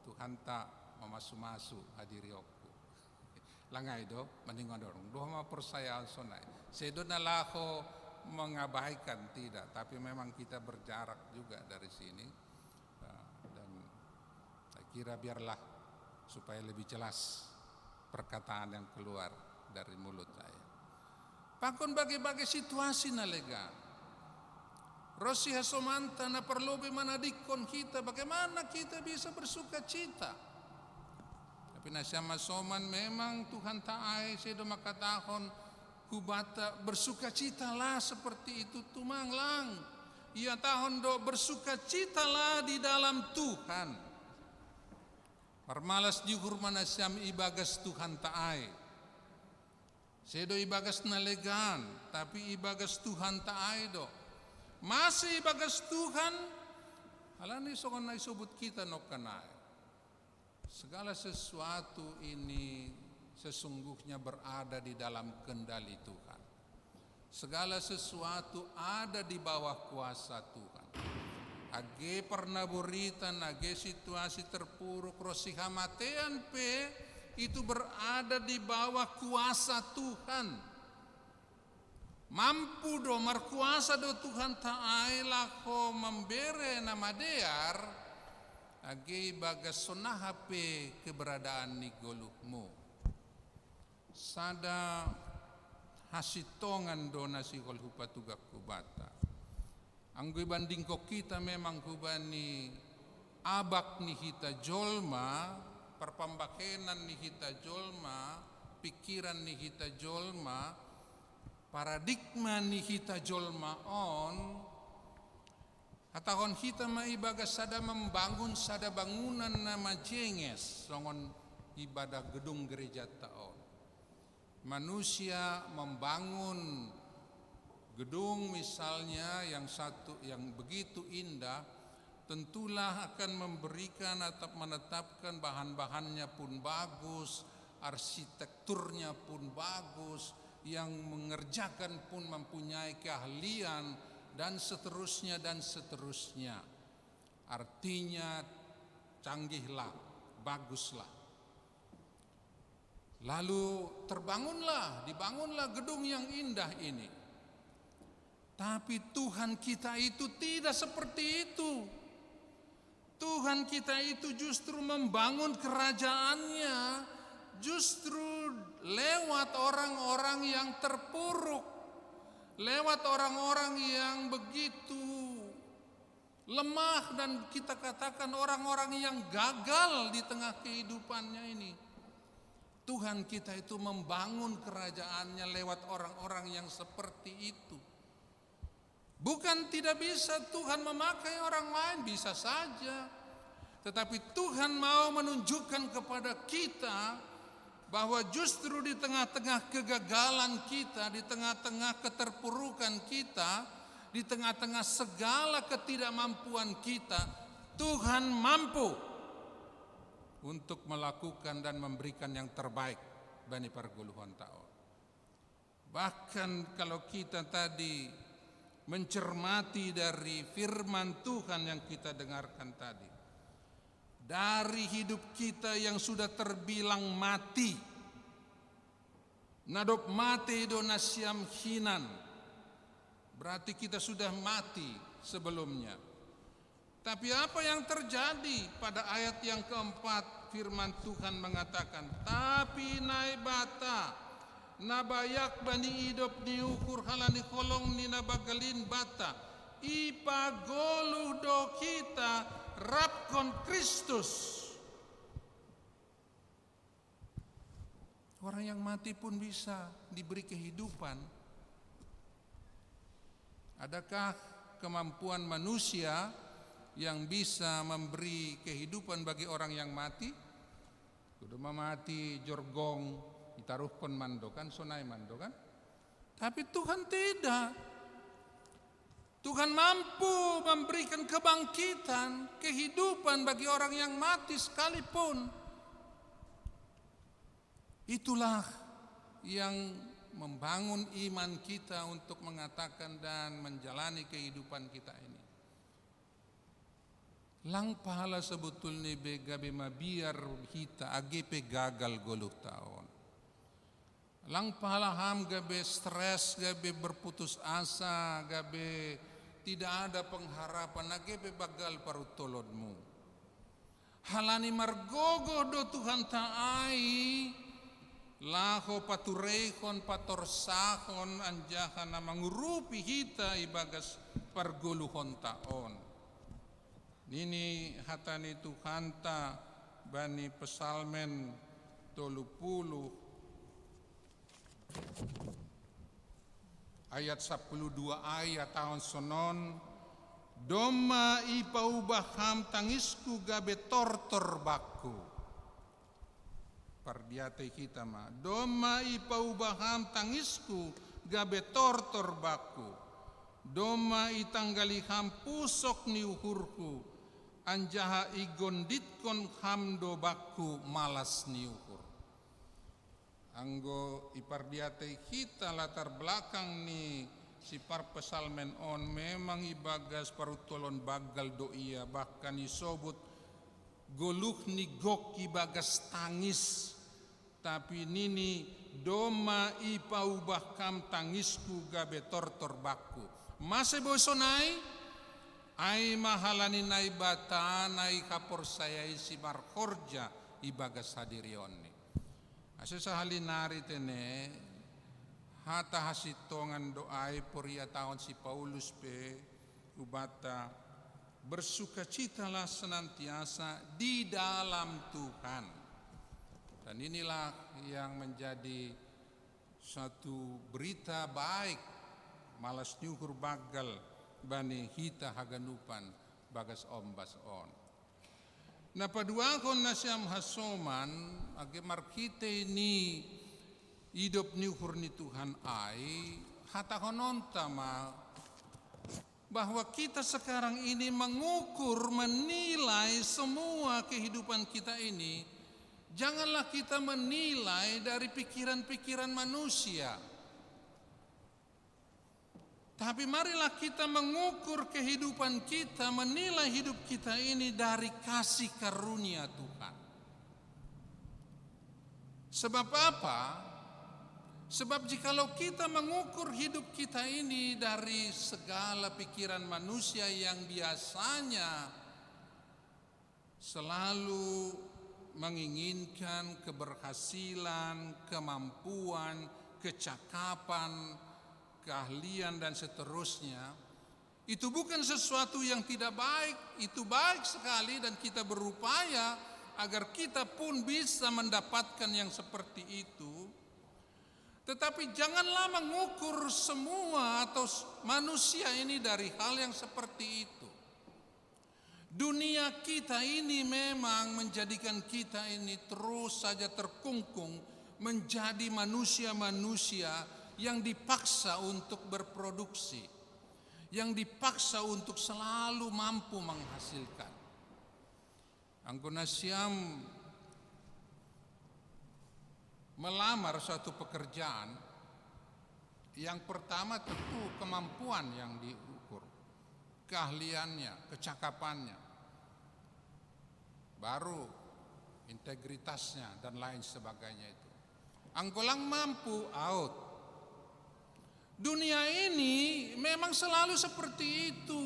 Tuhanta mamasu-masu hadirionku. Lang ai do, mending adorong. Doha ma porsayaan sonai. Sedo na laho mengabaikan, tidak. Tapi memang kita berjarak juga dari sini. Nah, dan saya kira biarlah supaya lebih jelas perkataan yang keluar dari mulut saya. Pakon bage-bage situasi na legan. Ros i hasomanta na parlobei manadingkon hita, bagaimana kita bisa bersukacita. Tapi na sian masoman memang Tuhanta ai sedo mangkatahon, Kubata, bersukacitalah seperti itu tumang lang. Ia tahun do, bersukacitalah di dalam Tuhan. Parmalas di uhur manasiam ibagas Tuhan taai. Sedo ibagas nalegan, tapi ibagas Tuhan taai do. Masih ibagas Tuhan, alani songon na isobut kita nongkanai. Segala sesuatu ini sesungguhnya berada di dalam kendali Tuhan. Segala sesuatu ada di bawah kuasa Tuhan. Age parnaboritan, age situasi terpuruk, ro sihamatean pe, itu berada di bawah kuasa Tuhan. Mampu do, markuasa do Tuhan taai laho mambere na madear, age ibagas sonaha pe keberadaan ni goluhmu. Sada hasintongan do na sihol hupatugak hubata. Anggo ibandingkon kita memang hubani abak ni hita jolma, parpambahenan ni hita jolma, pikiran ni hita jolma, paradigma ni hita jolma on, hatahon hita ma ibagas sada membangun sada bangunan na majenges, songon ibadah gedung gerejata on. Manusia membangun gedung misalnya yang satu, yang begitu indah, tentulah akan memberikan atau menetapkan bahan-bahannya pun bagus, arsitekturnya pun bagus, yang mengerjakan pun mempunyai keahlian, dan seterusnya, dan seterusnya. Artinya, canggihlah, baguslah. Lalu terbangunlah, dibangunlah gedung yang indah ini. Tapi Tuhan kita itu tidak seperti itu. Tuhan kita itu justru membangun kerajaannya justru lewat orang-orang yang terpuruk, lewat orang-orang yang begitu lemah, dan kita katakan orang-orang yang gagal di tengah kehidupannya ini. Tuhan kita itu membangun kerajaannya lewat orang-orang yang seperti itu. Bukan tidak bisa Tuhan memakai orang lain, bisa saja. Tetapi Tuhan mau menunjukkan kepada kita bahwa justru di tengah-tengah kegagalan kita, di tengah-tengah keterpurukan kita, di tengah-tengah segala ketidakmampuan kita, Tuhan mampu untuk melakukan dan memberikan yang terbaik bani pargoluhonta on. Bahkan kalau kita tadi mencermati dari firman Tuhan yang kita dengarkan tadi, dari hidup kita yang sudah terbilang mati, na dob mate do nasiam hinan, berarti kita sudah mati sebelumnya. Tapi apa yang terjadi pada ayat yang keempat? Firman Tuhan mengatakan, "Tapi Naibata, na bayak bani idop ni uhur halani holong ni na bagelin banta, ipagoluh do hita rapkon Kristus." Orang yang mati pun bisa diberi kehidupan. Adakah kemampuan manusia yang bisa memberi kehidupan bagi orang yang mati? Kudu mamati jorgong, ditaruhkon mando kan, sonai mando kan? Tapi Tuhan tidak. Tuhan mampu memberikan kebangkitan, kehidupan bagi orang yang mati sekalipun. Itulah yang membangun iman kita untuk mengatakan dan menjalani kehidupan kita ini. Lang pahala sebetulnya be gabe mabiar hita age pe gagal goluhta on. Lang pahala ham gabe stres, gabe berputus asa, gabe tidak ada pengharapan, age pe gagal paruntolonmu. Halani margogoh do Tuhanta ai laho patureihon, patorsahon anjaha na mangurupi hita ibagas pargoluhonta on. Nini hata ni Tuhanta bani Psalmen tolu puluh, Ayat sapuluh dua a tahun sonon, "Domma ipaubah ham tangisku gabe tortor bakku." Pardiatei hita ma, "Domma ipaubah ham tangisku gabe tortor bakku. Domma itanggali ham pusok ni uhurku, anjaha igonditkon ham do bakku malas ni uhur." Anggo ipardiatei hita latar belakang ni si parpsalmen on, memang ibagas paruntolon banggal do ia, bahkan isobut goluh ni gok ibagas tangis. Tapi nini, "Domma ipaubah ham tangisku gabe tortor bakku." Mase boi sonai? Ai ma halani Naibata na ihaporsayai si marhorja ibagas hadirionni. Ase sahali nari tene, hata hasintongan do ai poriatahon si Paulus pe hubanta, "Bersukacitalah senantiasa di dalam Tuhan." Dan inilah yang menjadi satu berita baik, malas ni uhur banggal bani hita haganupan bagas ombas on. Na paduahon nasiam hasoman, age marhitei ni idop ni uhur ni Tuhan ai, hatahononta ma bahwa kita sekarang ini mengukur, menilai semua kehidupan kita ini, janganlah kita menilai dari pikiran-pikiran manusia. Tapi marilah kita mengukur kehidupan kita, menilai hidup kita ini dari kasih karunia Tuhan. Sebab apa? Sebab jikalau kita mengukur hidup kita ini dari segala pikiran manusia yang biasanya selalu menginginkan keberhasilan, kemampuan, kecakapan, keahlian, dan seterusnya, itu bukan sesuatu yang tidak baik, itu baik sekali dan kita berupaya agar kita pun bisa mendapatkan yang seperti itu. Tetapi janganlah mengukur semua atau s-, manusia ini dari hal yang seperti itu. Dunia kita ini memang menjadikan kita ini terus saja terkungkung menjadi manusia-manusia yang dipaksa untuk berproduksi, yang dipaksa untuk selalu mampu menghasilkan. Anggo nasiam melamar suatu pekerjaan, yang pertama tentu kemampuan yang diukur, keahliannya, kecakapannya, baru integritasnya, dan lain sebagainya itu. Anggo lang mampu, out. Dunia ini memang selalu seperti itu.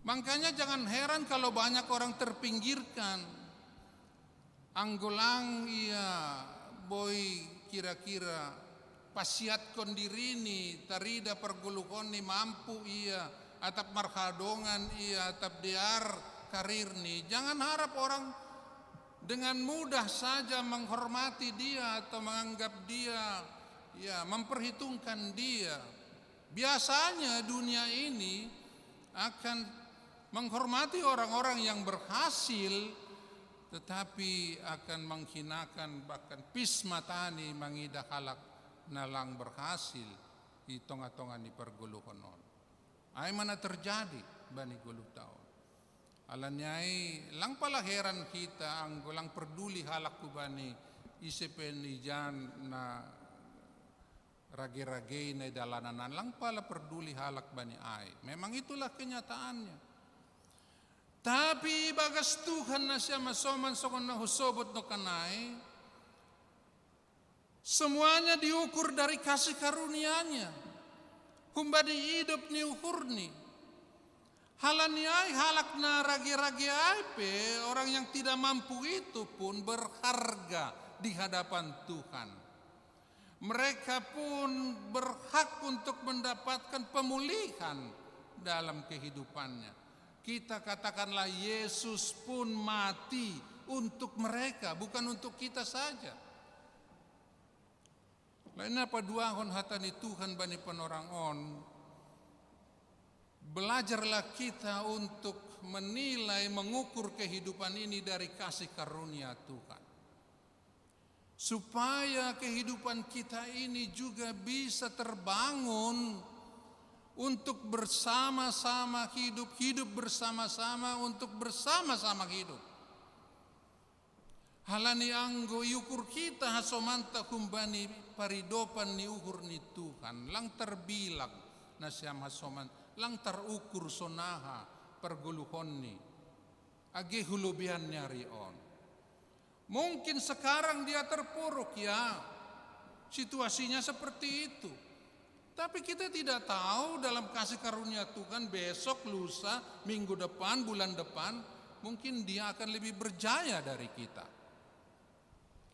Makanya jangan heran kalau banyak orang terpinggirkan. Anggo lang ia boi kira-kira pasiatkon dirini, tarida pargoluhonni, mampu ia, atap marhadongan ia, atap dear karirni. Jangan harap orang dengan mudah saja menghormati dia atau menganggap dia, ya, memperhitungkan dia. Biasanya dunia ini akan menghormati orang-orang yang berhasil, tetapi akan menghinakan, bahkan pis matani mangidah halak na lang berhasil di tengah-tengah ni pargoluhon on. Ai ma na terjadi bani goluhta on. Alani ai lang pala heran hita anggo lang perduli halak hubani ise pe ni jan na rage-ragei na i dalanan an, lang pala perduli halak bani ai. Memang itulah kenyataannya. Tapi ibagas Tuhan nasiam hasoman songon na husobut nangkin ai, semuanya diukur dari kasih karunia-Nya, humbani idop ni uhurni. Halani ai halak na rage-rage ai pe, orang yang tidak mampu itu pun berharga di hadapan Tuhan. Mereka pun berhak untuk mendapatkan pemulihan dalam kehidupannya. Kita katakanlah Yesus pun mati untuk mereka, bukan untuk kita saja. Lain apa duahon hata ni Tuhan bani panorang on? Belajarlah kita untuk menilai, mengukur kehidupan ini dari kasih karunia Tuhan. Supaya kehidupan kita ini juga bisa terbangun untuk bersama-sama hidup, hidup bersama-sama untuk bersama-sama hidup. Halani anggo iukur kita hasomanta humbani paridopan ni uhur ni Tuhan, lang tarbilang nasiam hasoman, lang tarukur sonaha pargoluhonni, age hulobian ni ari on. Mungkin sekarang dia terpuruk, ya, situasinya seperti itu. Tapi kita tidak tahu dalam kasih karunia Tuhan besok, lusa, minggu depan, bulan depan, mungkin dia akan lebih berjaya dari kita.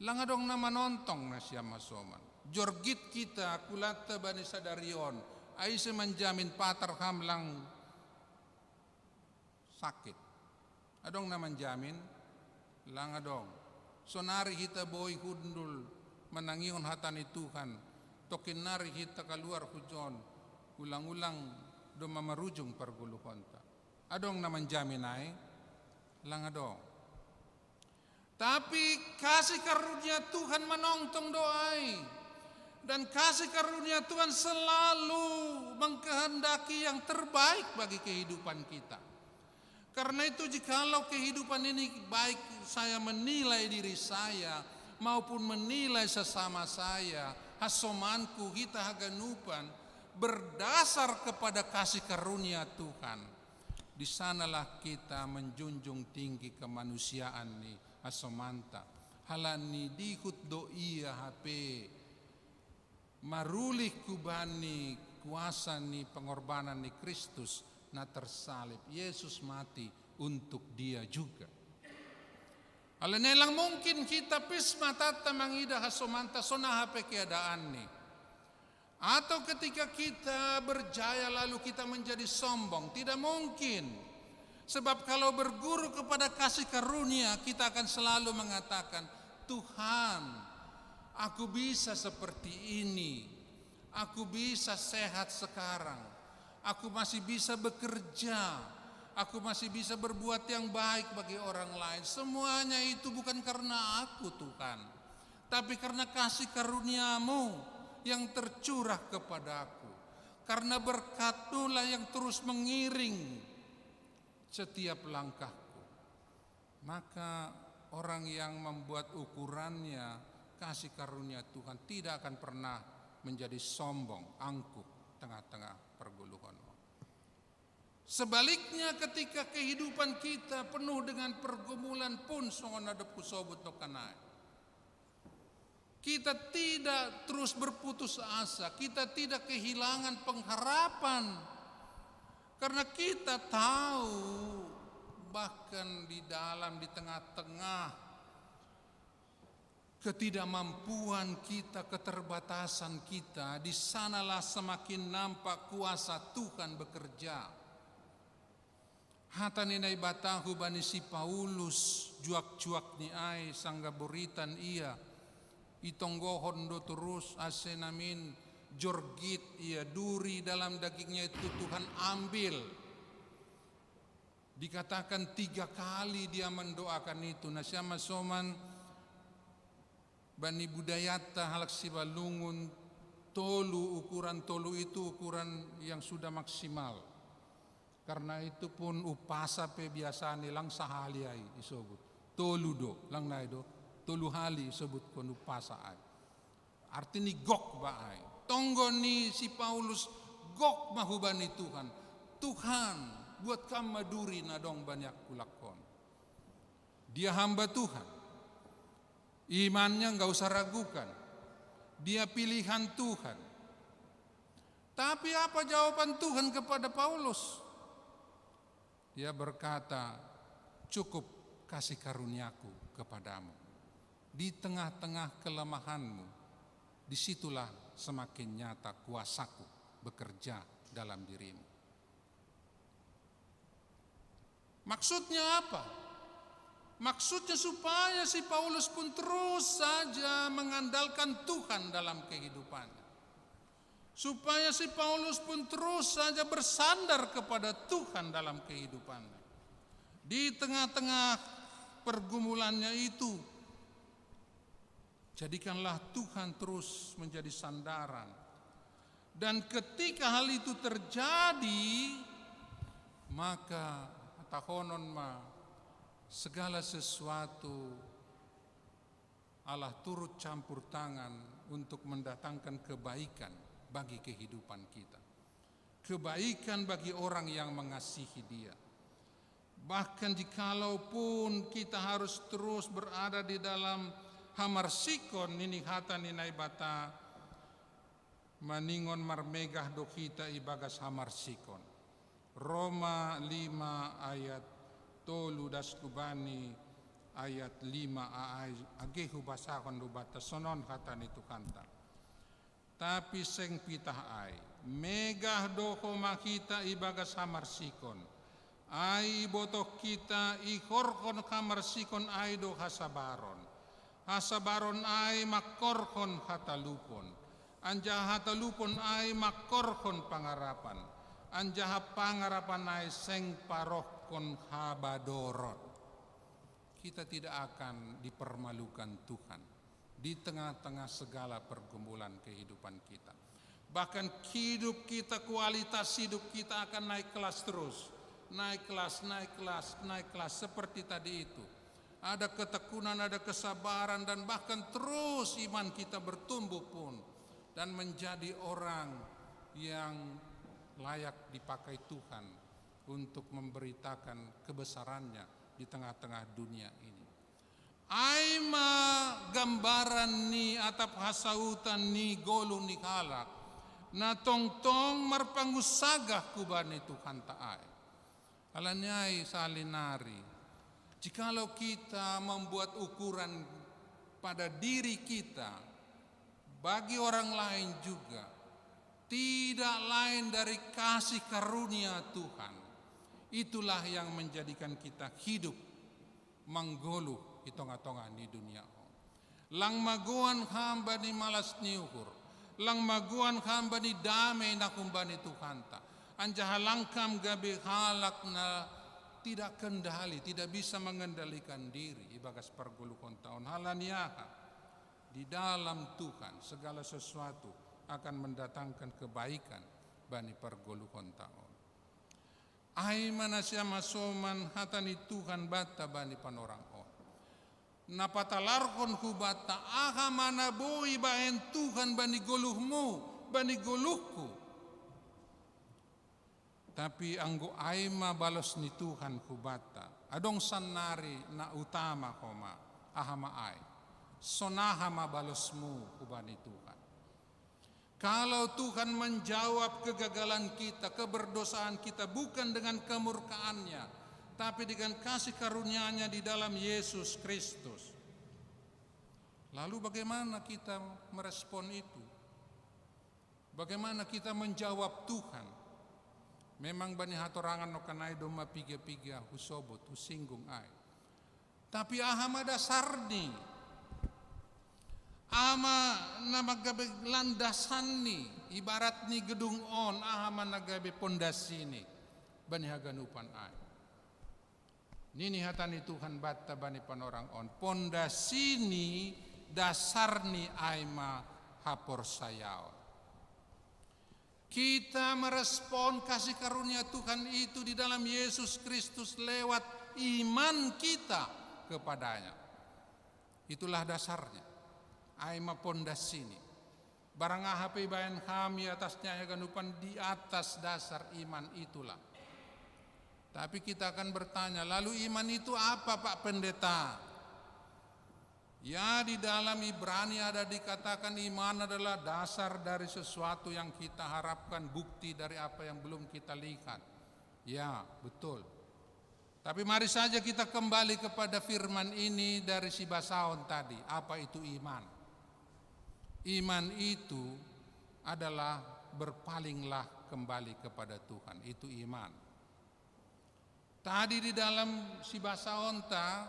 Lang adong na manontong nasiam hasoman. Jorgit kita kulanta bani sadari on. Ai ise manjamin patar ham lang sakit. Adong na manjamin? Lang adong. Sonari hita boi hundul manangihon hata ni Tuhan, tongkin nari hita kaluar hujon, ulang-ulang domma marujung pargoluhonta. Adong na manjamin ai? Lang adong. Tapi kasih karunia Tuhan manongtong do ai. Dan kasih karunia Tuhan selalu mengkehendaki yang terbaik bagi kehidupan kita. Karena itu, jikalau kehidupan ini, baik saya menilai diri saya maupun menilai sesama saya, hasomanku, hita haganupan, berdasar kepada kasih karunia Tuhan, di sanalah kita menjunjung tinggi kemanusiaan ni hasomanta. Halani dihut do ia hape marulih hubani kuasa ni pengorbanan ni Kristus na tersalib. Yesus mati untuk dia juga. Alani ai lang mungkin hita pis matanta mangidah hasomanta sonaha pe keadaanni. Atau ketika kita berjaya lalu kita menjadi sombong, tidak mungkin. Sebab kalau berguru kepada kasih karunia, kita akan selalu mengatakan, "Tuhan, aku bisa seperti ini. Aku bisa sehat sekarang. Aku masih bisa bekerja. Aku masih bisa berbuat yang baik bagi orang lain." Semuanya itu bukan karena aku, Tuhan, tapi karena kasih karunia-Mu yang tercurah kepadaku. Karena berkat-Mu lah yang terus mengiring setiap langkahku. Maka orang yang membuat ukurannya kasih karunia Tuhan tidak akan pernah menjadi sombong, angkuh tengah-tengah perguluhan. Sebaliknya, ketika kehidupan kita penuh dengan pergumulan pun, songon na dob husobut nangkin ai, kita tidak terus berputus asa, kita tidak kehilangan pengharapan. Karena kita tahu, bahkan di dalam, di tengah-tengah ketidakmampuan kita, keterbatasan kita, di sanalah semakin nampak kuasa Tuhan bekerja. Hata ni Naibata hubani si Paulus, juak-juak ni ai, sanggah boritan ia, itonggohon do torus ase namin jorgit ia, duri dalam dagingnya itu Tuhan ambil. Dikatakan tiga kali dia mendoakan itu. Nasiam hasoman, bani budayanta halak Simalungun, tolu, ukuran tolu itu ukuran yang sudah maksimal. Karena itu pun umpasa pe biasani lang sahali ai isobut. Tolu do, lang nai do. Tolu hali isobutkon umpasa ai. Artini gok ma ai. Tonggo ni si Paulus gok ma hubani Tuhan. "Tuhan, buat Kam ma duri na dong bani angkulak on." Dia hamba Tuhan. Imannya nggak usah ragukan. Dia pilihan Tuhan. Tapi apa jawaban Tuhan kepada Paulus? Dia berkata, "Cukup kasih karunia-Ku kepadamu. Di tengah-tengah kelemahanmu, disitulah semakin nyata kuasa-Ku bekerja dalam dirimu." Maksudnya apa? Maksudnya supaya si Paulus pun terus saja mengandalkan Tuhan dalam kehidupannya. Supaya si Paulus pun terus saja bersandar kepada Tuhan dalam kehidupannya. Di tengah-tengah pergumulannya itu, jadikanlah Tuhan terus menjadi sandaran. Dan ketika hal itu terjadi, maka tahonon ma segala sesuatu Allah turut campur tangan untuk mendatangkan kebaikan bagi kehidupan kita. Kebaikan bagi orang yang mengasihi Dia. Bahkan jikalaupun kita harus terus berada di dalam hamar sikon, nini hata ni Naibata, maningon marmegah do hita ibagas hamar sikon. Roma lima ayat tolu das kubani ayat lima a ai, age hubasahon do banta, sonon hata ni Tuhanta. Tapi seng pitah ai, megah do homa hita ibagas hamar sikon. Ai ibotoh hita ihorhon hamar sikon ai do hasabaron. Hasabaron ai mangkorhon hatalupon. Anjaha hatalupon ai mangkorhon pangarapan. Anjaha pangarapan ai seng parohkon habadoron. Kita tidak akan dipermalukan Tuhan di tengah-tengah segala pergumulan kehidupan kita. Bahkan hidup kita, kualitas hidup kita akan naik kelas terus. Naik kelas, naik kelas, naik kelas seperti tadi itu. Ada ketekunan, ada kesabaran, dan bahkan terus iman kita bertumbuh pun dan menjadi orang yang layak dipakai Tuhan untuk memberitakan kebesarannya di tengah-tengah dunia ini. Ai ma gambaran ni atap hasautan ni goluh ni halak na tongtong marpangusagah hubani Tuhanta ai. Alani ai sahali nari, jikalau kita membuat ukuran pada diri kita, bagi orang lain juga, tidak lain dari kasih karunia Tuhan, itulah yang menjadikan kita hidup manggoluh i tongah-tongah ni dunia on. Lang magoan ham bani malas ni uhur, lang magoan ham bani dame na humbani Tuhanta, anjaha lang ham gabe halak na tidak kendali, tidak bisa mengendalikan diri ibagas pargoluhonta on. Halani aha? Di dalam Tuhan segala sesuatu akan mendatangkan kebaikan bani pargoluhonta on. Ai ma nasiam hasoman hata ni Tuhan banta bani panorang on. Na patalarhon hubanta aha ma na boi bahen Tuhan bani goluhmu, bani goluhku. Tapi anggo ai ma balos ni Tuhan hubanta, adong sannari na utama homa, aha ma ai? Sonaha ma balosmu hubani Tuhan? Kalau Tuhan menjawab kegagalan kita, keberdosaan kita bukan dengan kemurkaannya, tapi dengan kasih karunia-Nya di dalam Yesus Kristus. Lalu bagaimana kita merespon itu? Bagaimana kita menjawab Tuhan? Memang bani hatorangan nongkan ai domma piga-piga husobut, husinggung ai. Tapi aha ma dasarni? Aha ma na gabe landasanni, ibarat ni gedung on, aha ma na gabe pondasini bani haganupan ai? Nini hata ni Tuhan banta bani panorang on, pondasini, dasarni ai ma haporsayaon. Kita merespon kasih karunia Tuhan itu di dalam Yesus Kristus lewat iman kita kepada-Nya. Itulah dasarnya. Ai ma pondasini. Barang aha pe ibahen ham i atasnya haganupan, di atas dasar iman itulah. Tapi kita akan bertanya, lalu iman itu apa, Pak Pendeta? Ya, di dalam Ibrani ada dikatakan iman adalah dasar dari sesuatu yang kita harapkan, bukti dari apa yang belum kita lihat. Ya, betul. Tapi mari saja kita kembali kepada firman ini dari si Basaon tadi. Apa itu iman? Iman itu adalah berpalinglah kembali kepada Tuhan. Itu iman. Tadi di dalam si Basaonta,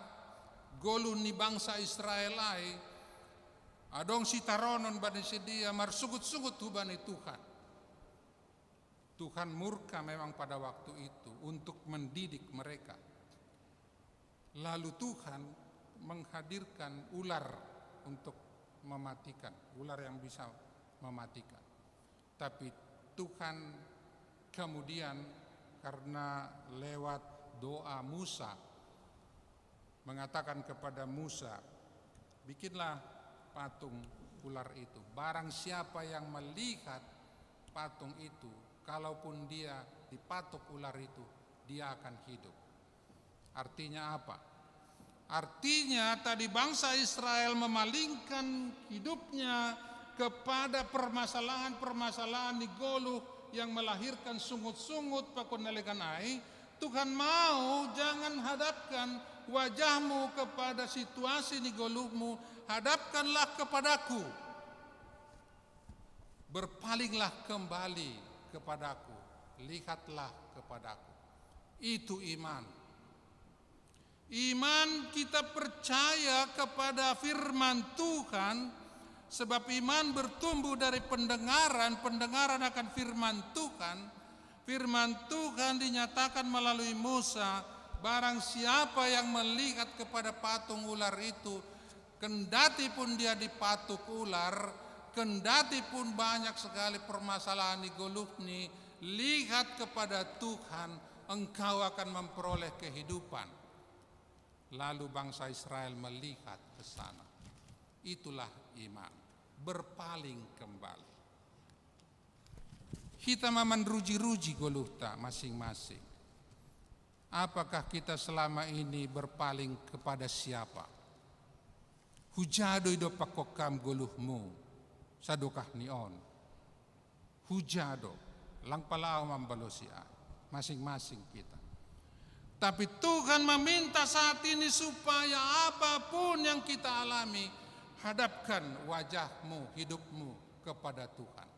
Goluh ni bangsa Israel ai, adong sitaronon bani si dia marsungut-sungut hubani Tuhan. Tuhan murka memang pada waktu itu untuk mendidik mereka. Lalu Tuhan menghadirkan ular untuk mematikan, ular yang bisa mematikan. Tapi Tuhan kemudian, karena lewat doa Musa, mengatakan kepada Musa, "Bikinlah patung ular itu. Barang siapa yang melihat patung itu, kalaupun dia dipatuk ular itu, dia akan hidup." Artinya apa? Artinya, tadi bangsa Israel memalingkan hidupnya kepada permasalahan-permasalahan ni goluh yang melahirkan sungut-sungut pakon na legan ai. Tuhan mau, jangan hadapkan wajahmu kepada situasi ni goluhmu, hadapkanlah kepadaku. Berpalinglah kembali kepadaku, lihatlah kepadaku. Itu iman. Iman kita percaya kepada firman Tuhan, sebab iman bertumbuh dari pendengaran, pendengaran akan firman Tuhan. Firman Tuhan dinyatakan melalui Musa, "Barang siapa yang melihat kepada patung ular itu, kendati pun dia dipatuk ular, kendati pun banyak sekali permasalahan ni goluhni, lihat kepada Tuhan, engkau akan memperoleh kehidupan." Lalu bangsa Israel melihat ke sana. Itulah iman, berpaling kembali. Kita ma manruji-ruji goluhta masing-masing. Apakah kita selama ini berpaling kepada siapa? Huja do i dompak ho kam goluhmu, sadokah ni on. Huja do, lang pala ahu mambalosi ai, masing-masing kita. Tapi Tuhan meminta saat ini supaya apapun yang kita alami, hadapkan wajahmu, hidupmu kepada Tuhan.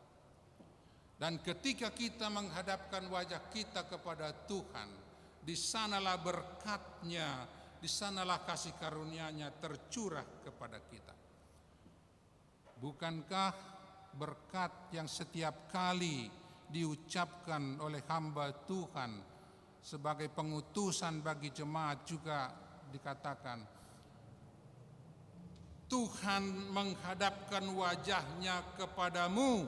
Dan ketika kita menghadapkan wajah kita kepada Tuhan, di sanalah berkat-Nya, di sanalah kasih karunia-Nya tercurah kepada kita. Bukankah berkat yang setiap kali diucapkan oleh hamba Tuhan sebagai pengutusan bagi jemaat juga dikatakan, "Tuhan menghadapkan wajah-Nya kepadamu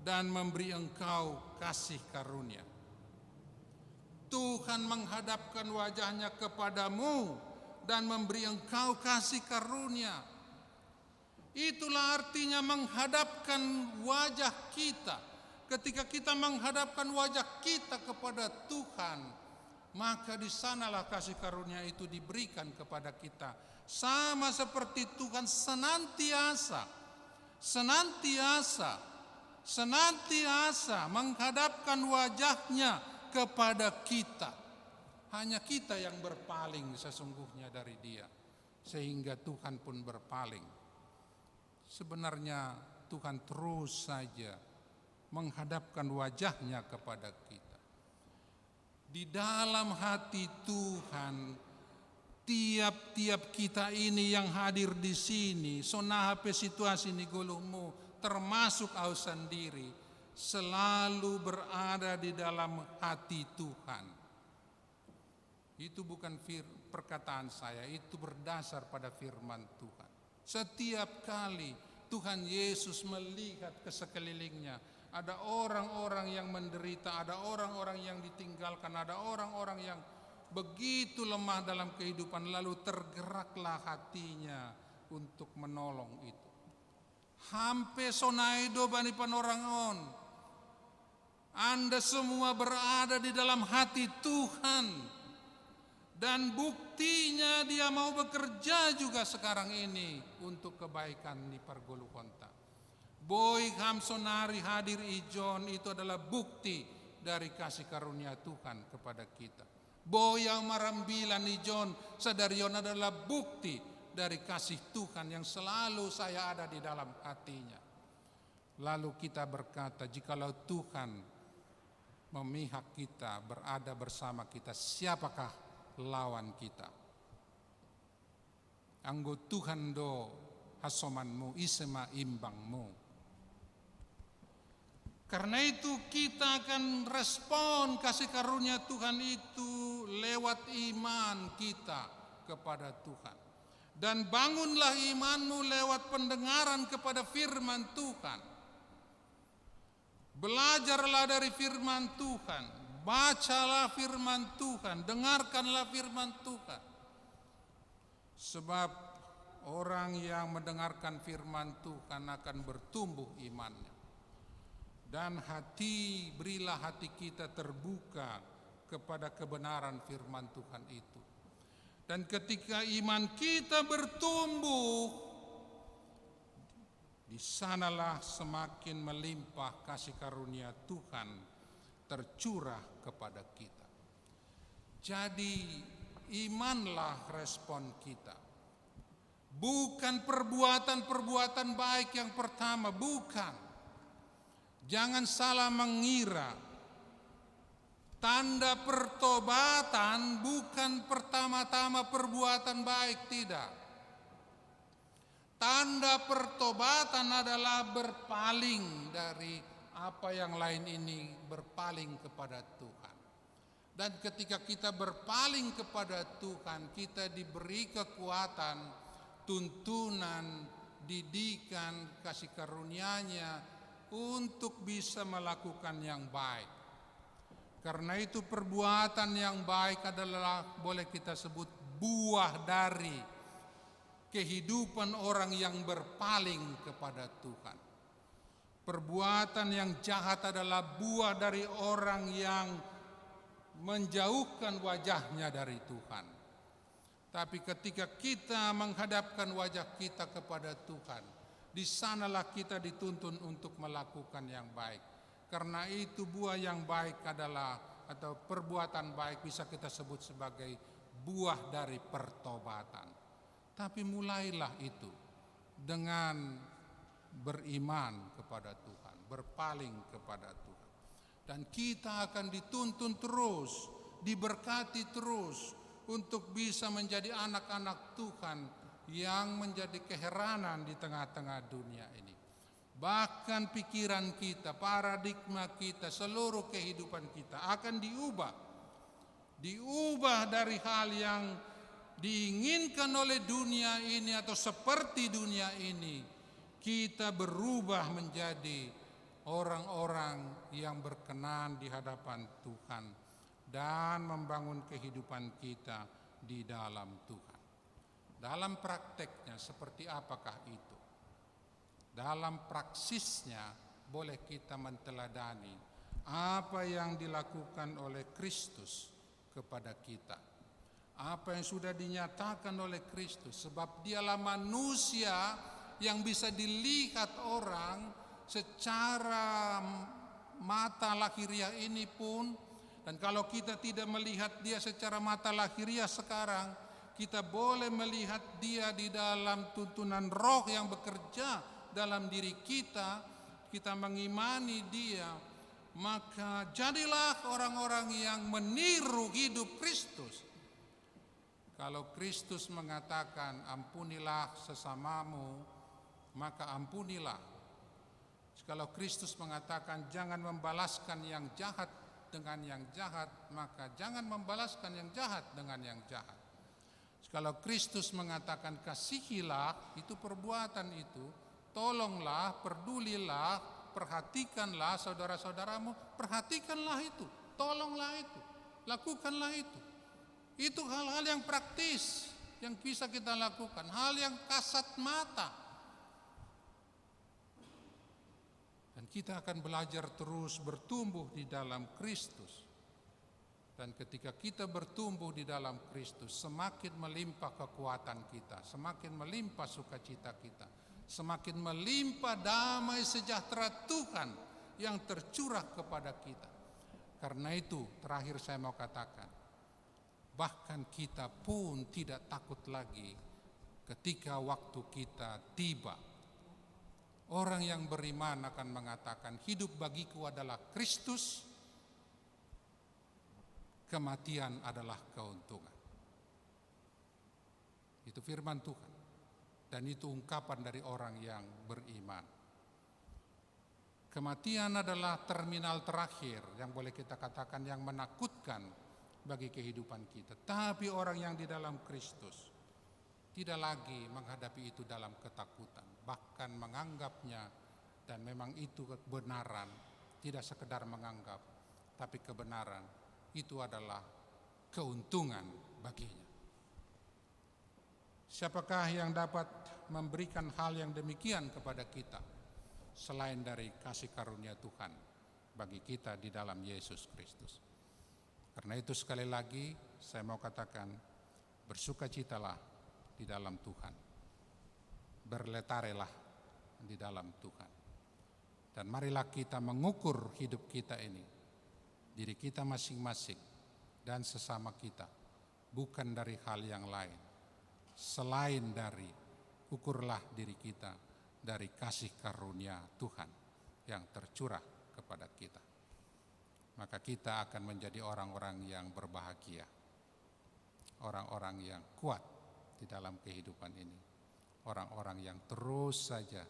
dan memberi engkau kasih karunia." Tuhan menghadapkan wajah-Nya kepadamu dan memberi engkau kasih karunia. Itulah artinya menghadapkan wajah kita. Ketika kita menghadapkan wajah kita kepada Tuhan, maka di sanalah kasih karunia itu diberikan kepada kita. Sama seperti Tuhan senantiasa, senantiasa, senantiasa menghadapkan wajah-Nya kepada kita. Hanya kita yang berpaling sesungguhnya dari Dia, sehingga Tuhan pun berpaling. Sebenarnya Tuhan terus saja menghadapkan wajah-Nya kepada kita. Di dalam hati Tuhan, tiap-tiap kita ini yang hadir di sini, songon aha pe situasi ni goluhmu, termasuk ahu sendiri, selalu berada di dalam hati Tuhan. Itu bukan fir-, perkataan saya, itu berdasar pada firman Tuhan. Setiap kali Tuhan Yesus melihat ke sekelilingnya, ada orang-orang yang menderita, ada orang-orang yang ditinggalkan, ada orang-orang yang begitu lemah dalam kehidupan, lalu tergeraklah hati-Nya untuk menolong itu. Hape sonai do bani panorang on. Anda semua berada di dalam hati Tuhan. Dan buktinya Dia mau bekerja juga sekarang ini untuk kebaikan ni pargoluhonta. Boi ham sonari hadir ijon, itu adalah bukti dari kasih karunia Tuhan kepada kita. Boi ahu marambilan ijon, sadari on adalah bukti dari kasih Tuhan yang selalu saya ada di dalam hati-Nya. Lalu kita berkata, "Jikalau Tuhan memihak kita, berada bersama kita, siapakah lawan kita?" Anggo Tuhan do hasomanmu, ise ma imbangmu. Karena itu kita akan respon kasih karunia Tuhan itu lewat iman kita kepada Tuhan. Dan bangunlah imanmu lewat pendengaran kepada firman Tuhan. Belajarlah dari firman Tuhan, bacalah firman Tuhan, dengarkanlah firman Tuhan. Sebab orang yang mendengarkan firman Tuhan akan bertumbuh imannya. Dan hati, berilah hati kita terbuka kepada kebenaran firman Tuhan itu. Dan ketika iman kita bertumbuh, di sanalah semakin melimpah kasih karunia Tuhan tercurah kepada kita. Jadi, imanlah respon kita. Bukan perbuatan-perbuatan baik yang pertama, bukan. Jangan salah mengira. Tanda pertobatan bukan pertama-tama perbuatan baik, tidak. Tanda pertobatan adalah berpaling dari apa yang lain ini, berpaling kepada Tuhan. Dan ketika kita berpaling kepada Tuhan, kita diberi kekuatan, tuntunan, didikan, kasih karunia-Nya untuk bisa melakukan yang baik. Karena itu, perbuatan yang baik adalah, boleh kita sebut, buah dari kehidupan orang yang berpaling kepada Tuhan. Perbuatan yang jahat adalah buah dari orang yang menjauhkan wajahnya dari Tuhan. Tapi ketika kita menghadapkan wajah kita kepada Tuhan, di sanalah kita dituntun untuk melakukan yang baik. Karena itu, buah yang baik adalah, atau perbuatan baik bisa kita sebut sebagai buah dari pertobatan. Tapi mulailah itu dengan beriman kepada Tuhan, berpaling kepada Tuhan. Dan kita akan dituntun terus, diberkati terus untuk bisa menjadi anak-anak Tuhan yang menjadi keheranan di tengah-tengah dunia ini. Bahkan pikiran kita, paradigma kita, seluruh kehidupan kita akan diubah. Diubah dari hal yang diinginkan oleh dunia ini atau seperti dunia ini. Kita berubah menjadi orang-orang yang berkenan di hadapan Tuhan dan membangun kehidupan kita di dalam Tuhan. Dalam prakteknya, seperti apakah itu? Dalam praksisnya, boleh kita menteladani apa yang dilakukan oleh Kristus kepada kita. Apa yang sudah dinyatakan oleh Kristus, sebab Dialah manusia yang bisa dilihat orang secara mata lahiriah ini pun. Dan kalau kita tidak melihat Dia secara mata lahiriah sekarang, kita boleh melihat Dia di dalam tuntunan Roh yang bekerja dalam diri kita. Kita mengimani Dia, maka jadilah orang-orang yang meniru hidup Kristus. Kalau Kristus mengatakan, "Ampunilah sesamamu," maka ampunilah. Kalau Kristus mengatakan, "Jangan membalaskan yang jahat dengan yang jahat," maka jangan membalaskan yang jahat dengan yang jahat. Kalau Kristus mengatakan, "Kasihilah," itu perbuatan itu, "Tolonglah, pedulilah, perhatikanlah saudara-saudaramu," perhatikanlah itu, tolonglah itu, lakukanlah itu. Itu hal-hal yang praktis yang bisa kita lakukan, hal yang kasat mata. Dan kita akan belajar terus bertumbuh di dalam Kristus. Dan ketika kita bertumbuh di dalam Kristus, semakin melimpah kekuatan kita, semakin melimpah sukacita kita, semakin melimpah damai sejahtera Tuhan yang tercurah kepada kita. Karena itu, terakhir saya mau katakan, bahkan kita pun tidak takut lagi ketika waktu kita tiba. Orang yang beriman akan mengatakan, "Hidup bagiku adalah Kristus, kematian adalah keuntungan." Itu firman Tuhan. Dan itu ungkapan dari orang yang beriman. Kematian adalah terminal terakhir yang boleh kita katakan yang menakutkan bagi kehidupan kita. Tapi orang yang di dalam Kristus tidak lagi menghadapi itu dalam ketakutan, bahkan menganggapnya, dan memang itu kebenaran, tidak sekedar menganggap, tapi kebenaran itu adalah keuntungan baginya. Siapakah yang dapat memberikan hal yang demikian kepada kita selain dari kasih karunia Tuhan bagi kita di dalam Yesus Kristus? Karena itu, sekali lagi saya mau katakan, bersukacitalah di dalam Tuhan. Berletarelah di dalam Tuhan. Dan marilah kita mengukur hidup kita ini, diri kita masing-masing dan sesama kita, bukan dari hal yang lain, selain dari, ukurlah diri kita dari kasih karunia Tuhan yang tercurah kepada kita. Maka kita akan menjadi orang-orang yang berbahagia, orang-orang yang kuat di dalam kehidupan ini, orang-orang yang terus saja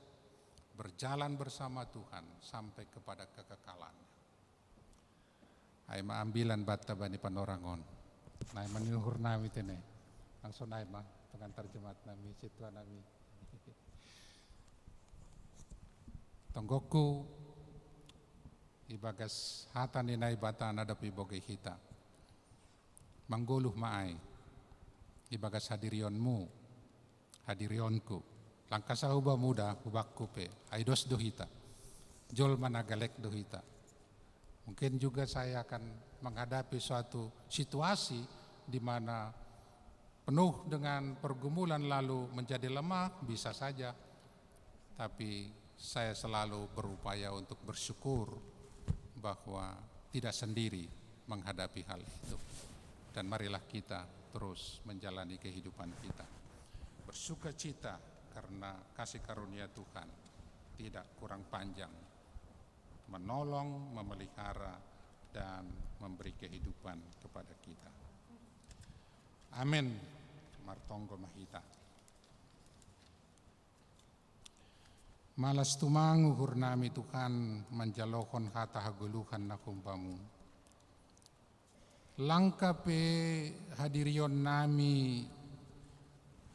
berjalan bersama Tuhan sampai kepada kekekalannya. Ai ma ambilan bata bani panorangon. Nai ma ni uhur nami tene. Langsung nai ma pengantar jemaat nami, situa nami. Tonggoku, ibagas hata ni Naibata na dopi boge hita. Manggoluh ma ai ibagas hadirionmu, hadirionku. Langkasa huba muda hubakku pe, ai dos do hita. Jol managalek do hita. Mungkin juga saya akan menghadapi suatu situasi di mana penuh dengan pergumulan lalu menjadi lemah, bisa saja. Tapi saya selalu berupaya untuk bersyukur bahwa tidak sendiri menghadapi hal itu. Dan marilah kita terus menjalani kehidupan kita. Bersukacita karena kasih karunia Tuhan tidak kurang panjang menolong, memelihara, dan memberi kehidupan kepada kita. Amin. Martonggo ma hita. Malas tumang uhur nami Tuhan manjalohon hata hagoluhan na humbamu. Langka pe hadirion nami,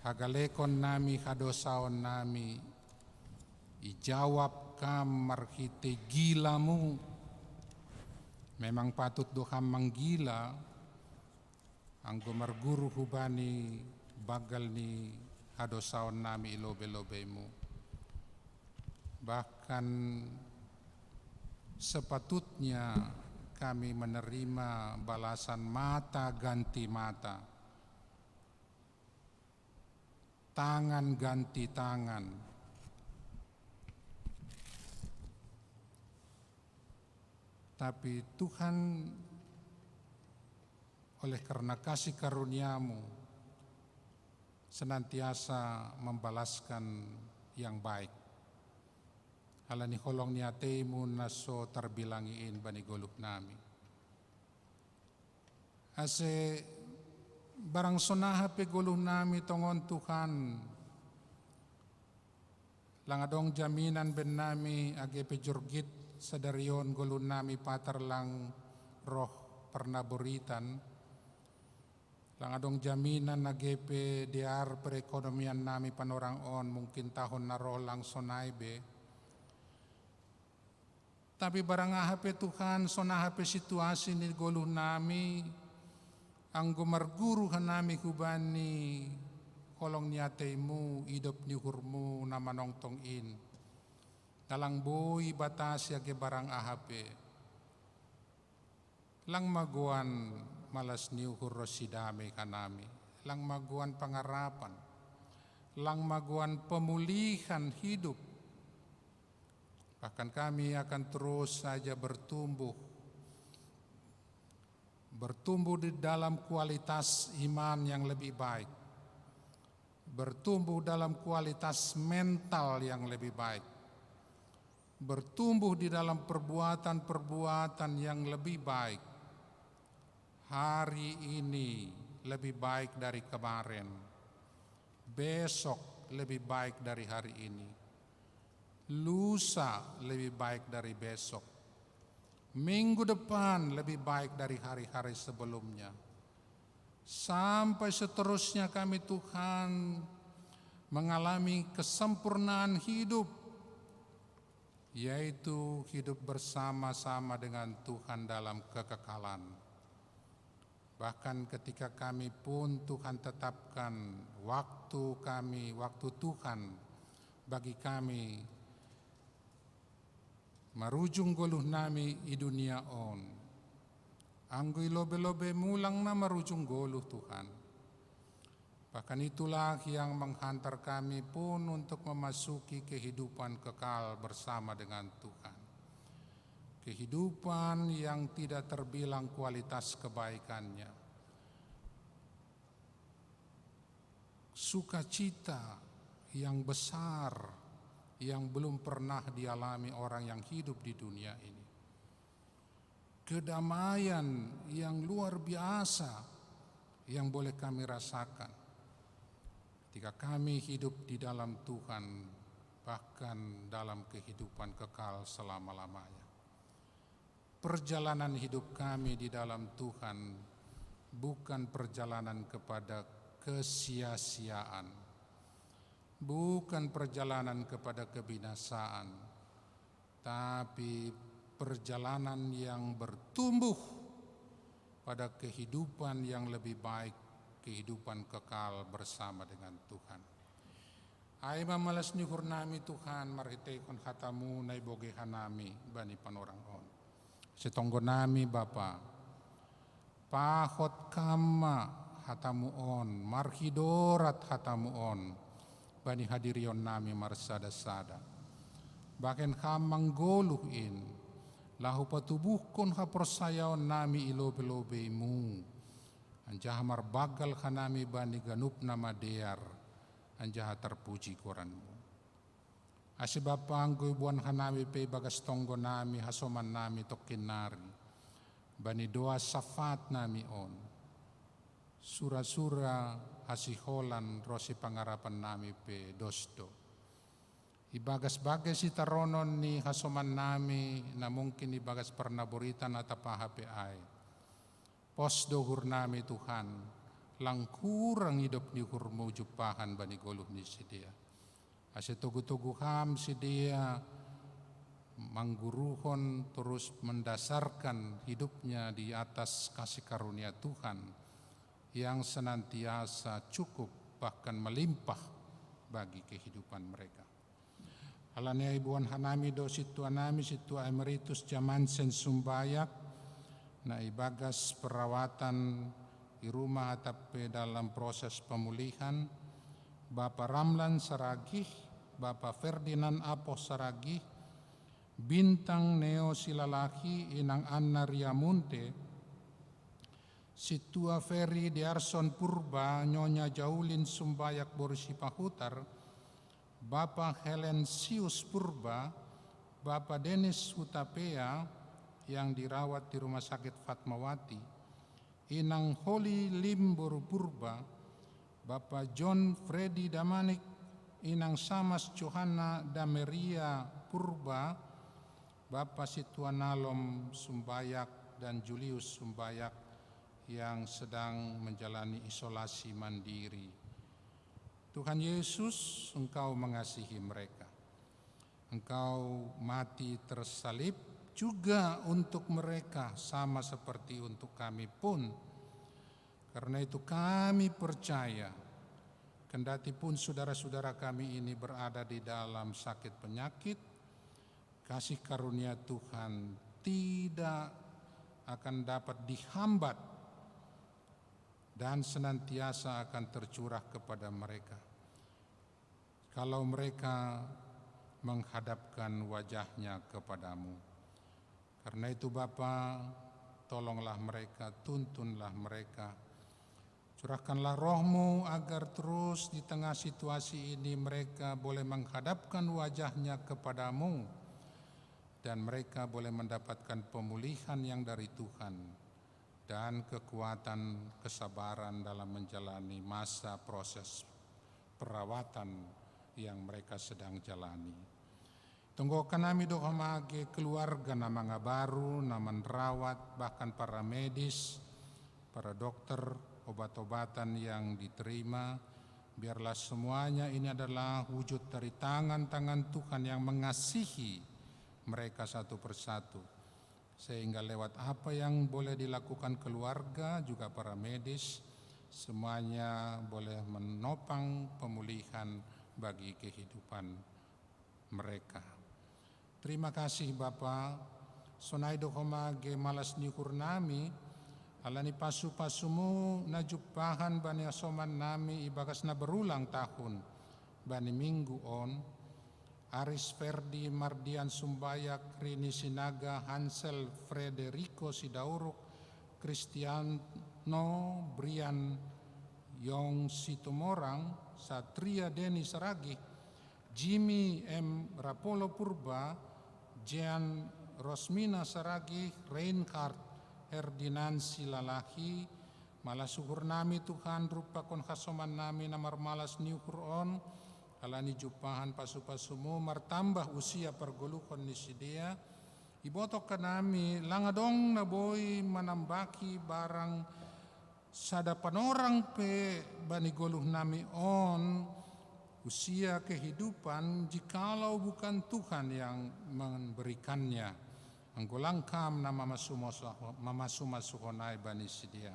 hagalekon nami, hadosaon nami, ijawab Kam marhite gilamu. Memang patut do Ham manggila, anggo marguru hubani banggal ni hadosaon nami i lobe-lobemu. Bahkan sepatutnya kami menerima balasan mata ganti mata, tangan ganti tangan. Tapi Tuhan, oleh karena kasih karunia-Mu, senantiasa membalaskan yang baik. Ala ni holong ni atei-Mu na so tarbilangi in bani goluh nami. Ase barang sonaha pe goluh nami tongon Tuhan, lang adong jaminan bennami age pe jorgit sadari on goluh nami patar lang roh parnaboritan, lang adong jaminan age pe dear perekonomian nami panorang on mungkin tahun na roh lang sonai be. Tapi barang aha pe Tuhan, sonaha pe situasi ni goluh nami, anggo marguru hanami hubani holong ni atei-Mu, idop ni uhur-Mu na manongtong in. Dalang boi batasi age barang aha pe. Lang magoan malas ni uhur ronsi dame hanami. Lang magoan pangarapan. Lang magoan pemulihan hidup. Bahkan kami akan terus saja bertumbuh, bertumbuh di dalam kualitas iman yang lebih baik, bertumbuh dalam kualitas mental yang lebih baik, bertumbuh di dalam perbuatan-perbuatan yang lebih baik. Hari ini lebih baik dari kemarin. Besok lebih baik dari hari ini. Lusa lebih baik dari besok. Minggu depan lebih baik dari hari-hari sebelumnya. Sampai seterusnya kami, Tuhan, mengalami kesempurnaan hidup, yaitu hidup bersama-sama dengan Tuhan dalam kekekalan. Bahkan ketika kami pun, Tuhan, tetapkan waktu kami, waktu Tuhan bagi kami, marujung goluh nami i dunia on. Anggo i lobe-lobemu lang na marujung goluh, Tuhan. Bahkan itulah yang menghantar kami pun untuk memasuki kehidupan kekal bersama dengan Tuhan. Kehidupan yang tidak terbilang kualitas kebaikannya. Sukacita yang besar yang belum pernah dialami orang yang hidup di dunia ini. Kedamaian yang luar biasa yang boleh kami rasakan ketika kami hidup di dalam Tuhan, bahkan dalam kehidupan kekal selama-lamanya. Perjalanan hidup kami di dalam Tuhan bukan perjalanan kepada kesia-siaan, bukan perjalanan kepada kebinasaan, tapi perjalanan yang bertumbuh pada kehidupan yang lebih baik, kehidupan kekal bersama dengan Tuhan. Ai ma malas ni uhur nami, Tuhan, marhiteihon hata-Mu na ibogei hanami bani panorang on. Ase tonggo nami, Bapa, pahot Ham ma hata-Mu on, marhidorat hata-Mu on bani hadirion nami marsada-sada. Bahen Ham manggoluh in, laho patubuhkon haporsayaon nami i lobe-lobe-Mu, anjaha marbanggal hanami bani ganup na madear, anjaha tarpuji goran-Mu. Ase Bapa, anggo iboan hanami pe ibagas tonggo nami hasoman nami tongkin nari, bani doa safaat nami on, sura-sura hasiholan ronsi pangarapan nami pe dos do. Ibagas bagas sitaronon ni hasoman nami na mungkin ibagas parnaboritan atap aha pe ai, pos do uhur nami, Tuhan, lang hurang idop ni uhur-Mu jumpahan bani goluh ni sidea. Ase togu-togu Ham sidea mangguruhon, torus mendasarkan hidupnya di atas kasih karunia Tuhan yang senantiasa cukup bahkan melimpah bagi kehidupan mereka. Alani ai iboan hanami do sintua nami, Sintua Emeritus Jamansen Sumbayak, na ibagas perawatan i rumah atap pe dalam proses pemulihan, Bapa Ramlan Saragih, Bapa Ferdinand Apoh Saragih, Bintang Neo Silalahi, Inang Anna Riamunte, Sintua Ferry Dearson Purba, Nyonya Jaulin Sumbayak boru Sipahutar, Bapa Helensius Purba, Bapa Denis Hutapea yang dirawat di Rumah Sakit Fatmawati, Inang Holy Lim boru Purba, Bapa John Freddy Damanik, Inang Samas Johanna Dameria Purba, Bapa Sintua Nalom Sumbayak dan Julius Sumbayak yang sedang menjalani isolasi mandiri. Tuhan Yesus, Engkau mengasihi mereka. Engkau mati tersalib juga untuk mereka, sama seperti untuk kami pun. Karena itu kami percaya, kendati pun saudara-saudara kami ini berada di dalam sakit penyakit, kasih karunia Tuhan tidak akan dapat dihambat dan senantiasa akan tercurah kepada mereka, kalau mereka menghadapkan wajahnya kepada-Mu. Karena itu, Bapa, tolonglah mereka, tuntunlah mereka. Curahkanlah Roh-Mu agar terus di tengah situasi ini mereka boleh menghadapkan wajahnya kepada-Mu, dan mereka boleh mendapatkan pemulihan yang dari Tuhan dan kekuatan kesabaran dalam menjalani masa proses perawatan yang mereka sedang jalani. Tonggokan nami do homa age keluarga na mangabaru, na manrawat, bahkan para medis, para dokter, obat-obatan yang diterima. Biarlah semuanya ini adalah wujud dari tangan-tangan Tuhan yang mengasihi mereka satu persatu. Sehingga lewat apa yang boleh dilakukan keluarga, juga para medis, semuanya boleh menopang pemulihan bagi kehidupan mereka. Terima kasih Bapa, sonai do homa age malas ni uhur nami, ala ni pasu-pasumu na jumpahan bani hasoman nami ibagas na berulang tahun, bani minggu on, Aris Ferdi Mardian Sumbayak, Rini Sinaga, Hansel Frederico Sidauruk, Cristiano Brian Yong Situmorang, Satria Deni Saragih, Jimmy M Rapolo Purba, Jean Rosmina Saragih, Reinhard Herdinand Silalahi. Malas uhur nami Tuhan, rupakon hasoman nami na marmalas ni uhur on, ala ni jumpahan pasu-pasumu martambah usia pargoluhon ni sidea. Ibotohkan nami, lang adong na boi manambahi barang sada panorang pe bani goluh nami on, usia kehidupan, jikalau bukan Tuhan yang memberikannya. Anggo lang Kam na mamasu-masu-, mamasu-masuhon ai bani sidea.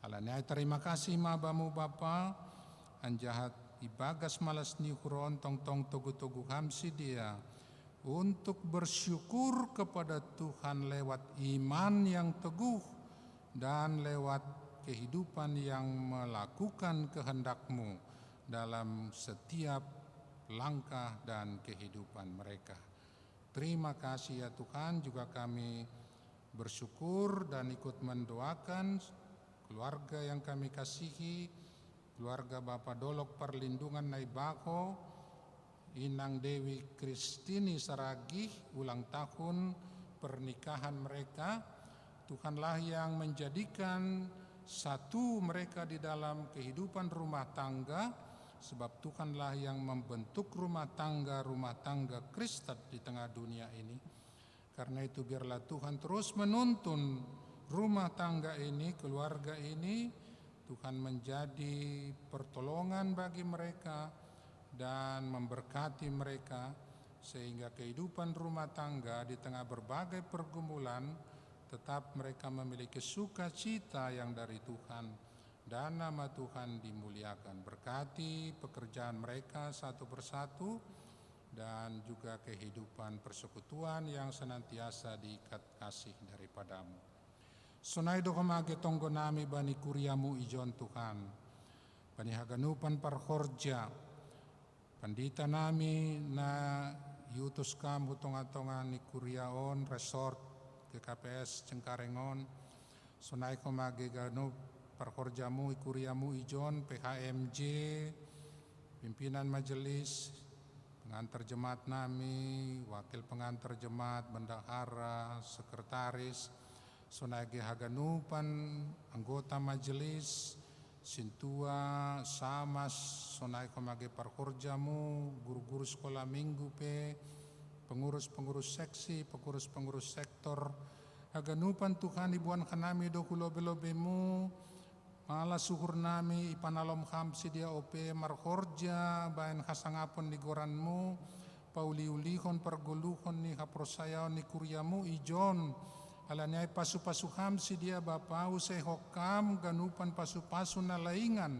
Ala ni ai terima kasih ma Bamu Bapa, anjaha ibagas malas ni uhur on tongtong togu-togu Ham sidea untuk bersyukur kepada Tuhan lewat iman yang teguh dan lewat kehidupan yang melakukan kehendak-Mu dalam setiap langkah dan kehidupan mereka. Terima kasih ya Tuhan, juga kami bersyukur dan ikut mendoakan keluarga yang kami kasihi, keluarga Bapa Dolok Parlindungan Naibaho, Inang Dewi Kristini Saragih, ulang tahun pernikahan mereka. Tuhanlah yang menjadikan satu mereka di dalam kehidupan rumah tangga, sebab Tuhanlah yang membentuk rumah tangga, rumah tangga Kristen di tengah dunia ini. Karena itu, biarlah Tuhan terus menuntun rumah tangga ini, keluarga ini. Tuhan menjadi pertolongan bagi mereka dan memberkati mereka, sehingga kehidupan rumah tangga di tengah berbagai pergumulan tetap mereka memiliki sukacita yang dari Tuhan dan nama Tuhan dimuliakan. Berkati pekerjaan mereka satu persatu dan juga kehidupan persekutuan yang senantiasa diikat kasih daripada-Mu. Sonai do homa age tonggo nami bani kuria-Mu ijon Tuhan, bani haganupan parhorja, pandita nami na iutus Kam hu tonga-tonga ni kuria on, resort G K P S Cengkareng on. Sonai homa age ganup parhorja-Mu i kuria-Mu ijon, P H M J, pimpinan majelis, pengantar jemaat nami, wakil pengantar jemaat, bendahara, sekretaris, sonai age haganupan anggota majelis, sintua, samas, sonai homa age parhorja-Mu, guru-guru sekolah minggu pe, pengurus-pengurus seksi, pengurus-pengurus sektor, haganupan Tuhan iboan hanami do hu lobe-lobe-Mu, malas uhur nami ipanalom Ham sidea ope marhorja bahen hasangapon ni goran-Mu, pauli-ulihon pargoluhon ni haporsayaon ni kuria-Mu ijon. Ala ni ai pasu-pasu Ham sidea Bapa, use ho Kam ganupan pasu-pasu na laingan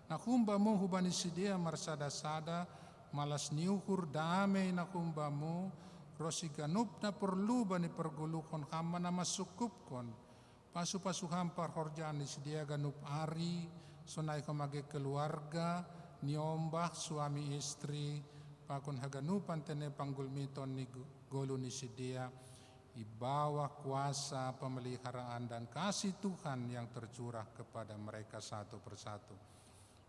na humba-Mu hubani sidea marsada-sada, malas ni uhur, damei na humba-Mu, ronsi ganup na porlu bani pargoluhon Ham ma na mansukupkon. Pasu-pasu Ham parhorjaan ni sidea ganup ari, sonai homa age keluarga, niombah, suami istri, pakon haganupan tene panggulmiton ni go-, golu ni sidea, di bawah kuasa pemeliharaan dan kasih Tuhan yang tercurah kepada mereka satu persatu.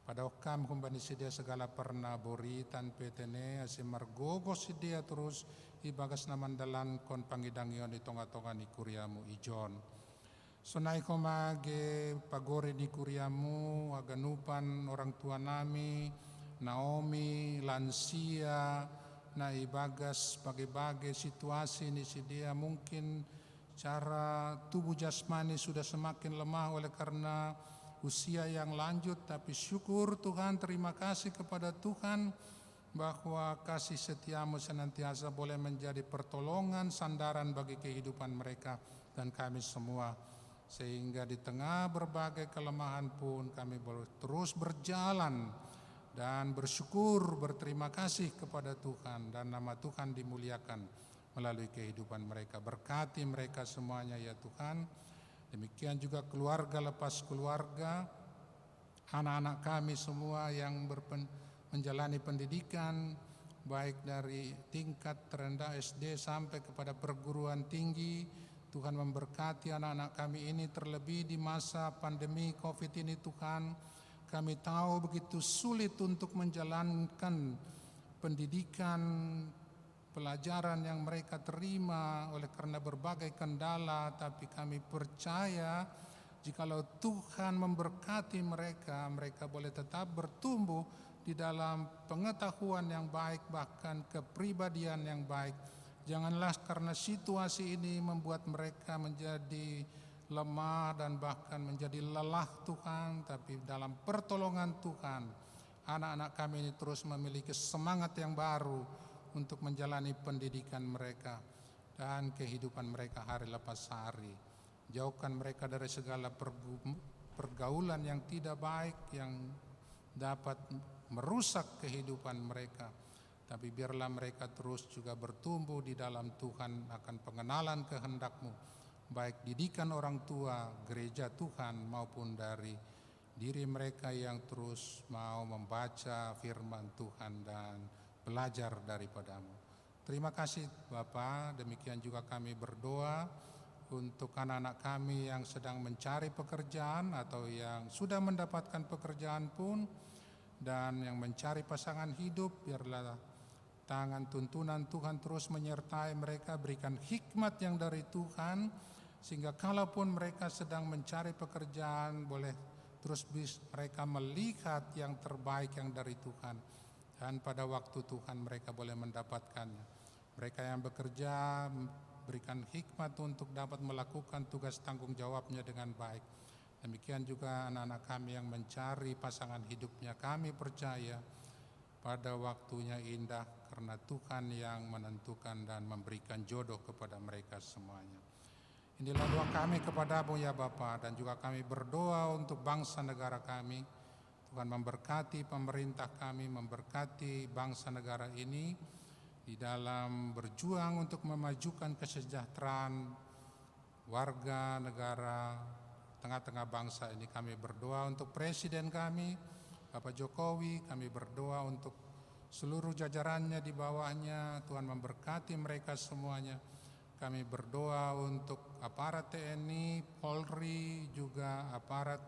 Padaoh Kam humbani sidea segala parna boritan pe tene, ase margogoh sidea torus ibagas na mandalankon pangidangion i tonga-tonga ni kuria-Mu ijon. Sonai homa age pagori ni kuria-Mu, haganupan orang tua nami, Naomi, lansia, na ibagas bage-bage situasi ni si dia mungkin cara tubuh jasmani sudah semakin lemah oleh karena usia yang lanjut, tapi syukur Tuhan, terima kasih kepada Tuhan bahwa kasih setiamu senantiasa boleh menjadi pertolongan, sandaran bagi kehidupan mereka dan kami semua. Sehingga di tengah berbagai kelemahan pun kami boleh terus berjalan dan bersyukur, berterima kasih kepada Tuhan dan nama Tuhan dimuliakan melalui kehidupan mereka. Berkati mereka semuanya ya Tuhan. Demikian juga keluarga lepas keluarga, anak-anak kami semua yang berpen-, menjalani pendidikan, baik dari tingkat terendah S D sampai kepada perguruan tinggi. Tuhan memberkati anak-anak kami ini, terlebih di masa pandemi covid ini, Tuhan. Kami tahu begitu sulit untuk menjalankan pendidikan, pelajaran yang mereka terima oleh karena berbagai kendala, tapi kami percaya jikalau Tuhan memberkati mereka, mereka boleh tetap bertumbuh di dalam pengetahuan yang baik, bahkan kepribadian yang baik. Janganlah karena situasi ini membuat mereka menjadi lemah dan bahkan menjadi lelah, Tuhan, tapi dalam pertolongan Tuhan, anak-anak kami ini terus memiliki semangat yang baru untuk menjalani pendidikan mereka dan kehidupan mereka hari lepas hari. Jauhkan mereka dari segala pergu-, pergaulan yang tidak baik yang dapat merusak kehidupan mereka. Tapi biarlah mereka terus juga bertumbuh di dalam Tuhan akan pengenalan kehendak-Mu, baik didikan orang tua, gereja Tuhan, maupun dari diri mereka yang terus mau membaca firman Tuhan dan belajar daripada-Mu. Terima kasih Bapa, demikian juga kami berdoa untuk anak-anak kami yang sedang mencari pekerjaan atau yang sudah mendapatkan pekerjaan pun, dan yang mencari pasangan hidup, biarlah tangan tuntunan Tuhan terus menyertai mereka, berikan hikmat yang dari Tuhan, sehingga kalaupun mereka sedang mencari pekerjaan, boleh terus bis-, mereka melihat yang terbaik yang dari Tuhan. Dan pada waktu Tuhan mereka boleh mendapatkannya. Mereka yang bekerja, berikan hikmat untuk dapat melakukan tugas tanggung jawabnya dengan baik. Demikian juga anak-anak kami yang mencari pasangan hidupnya. Kami percaya pada waktunya indah karena Tuhan yang menentukan dan memberikan jodoh kepada mereka semuanya. Inilah doa kami kepada-Mu ya Bapa, dan juga kami berdoa untuk bangsa negara kami. Tuhan memberkati pemerintah kami, memberkati bangsa negara ini di dalam berjuang untuk memajukan kesejahteraan warga negara tengah-tengah bangsa ini. Kami berdoa untuk presiden kami, Bapak Jokowi, kami berdoa untuk seluruh jajarannya di bawahnya. Tuhan memberkati mereka semuanya. Kami berdoa untuk aparat T N I, Polri, juga aparat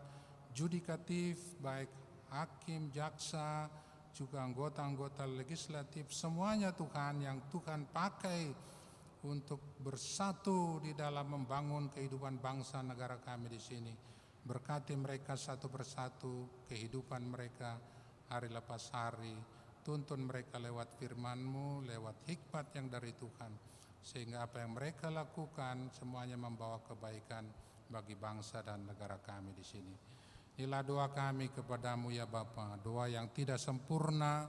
yudikatif, baik hakim, jaksa, juga anggota-anggota legislatif, semuanya Tuhan yang Tuhan pakai untuk bersatu di dalam membangun kehidupan bangsa negara kami di sini. Berkati mereka satu persatu, kehidupan mereka hari lepas hari. Tuntun mereka lewat firman-Mu, lewat hikmat yang dari Tuhan. Sehingga apa yang mereka lakukan semuanya membawa kebaikan bagi bangsa dan negara kami di sini. Inilah doa kami kepada-Mu ya Bapa, doa yang tidak sempurna,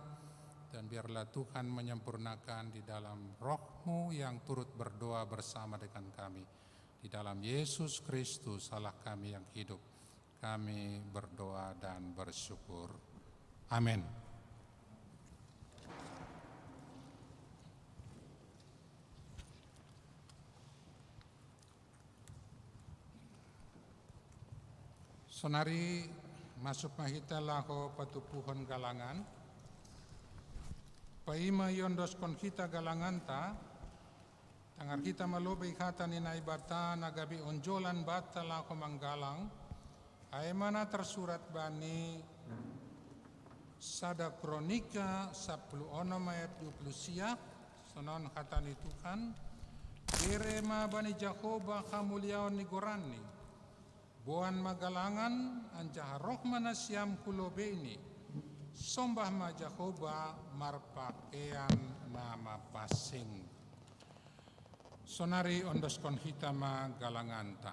dan biarlah Tuhan menyempurnakan di dalam Roh-Mu yang turut berdoa bersama dengan kami. Di dalam Yesus Kristus, Allah kami yang hidup, kami berdoa dan bersyukur. Amin. Sonari masuk ma hita laho patupuhon galangan. Paima iondoskon hita galanganta, tangar hita ma lobei hata ni Naibata na gabe onjolan banta laho manggalang, ai ma na tarsurat bani Sada Kronika sampulu onom ayat dua pulu sia, sonon hata ni Tuhan: Bere ma bani Jahowa hamuliaon ni goranNi. Boan ma galangan, anjaha roh ma nasiam hu lobeini. Sombah ma Jahowa marpakean na mapansing. Sonari ondoskon hita ma galanganta.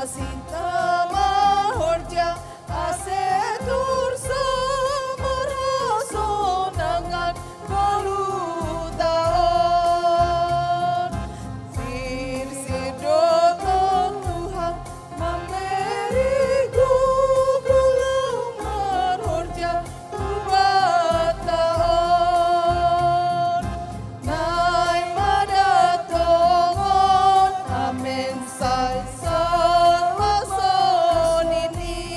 Sinta mahorja ase turso moroso nangan polutaon. Sirsido Tuhan memberi gugulung marhorja Tuhan taon. Nai mada tongon amen sai salvation ini.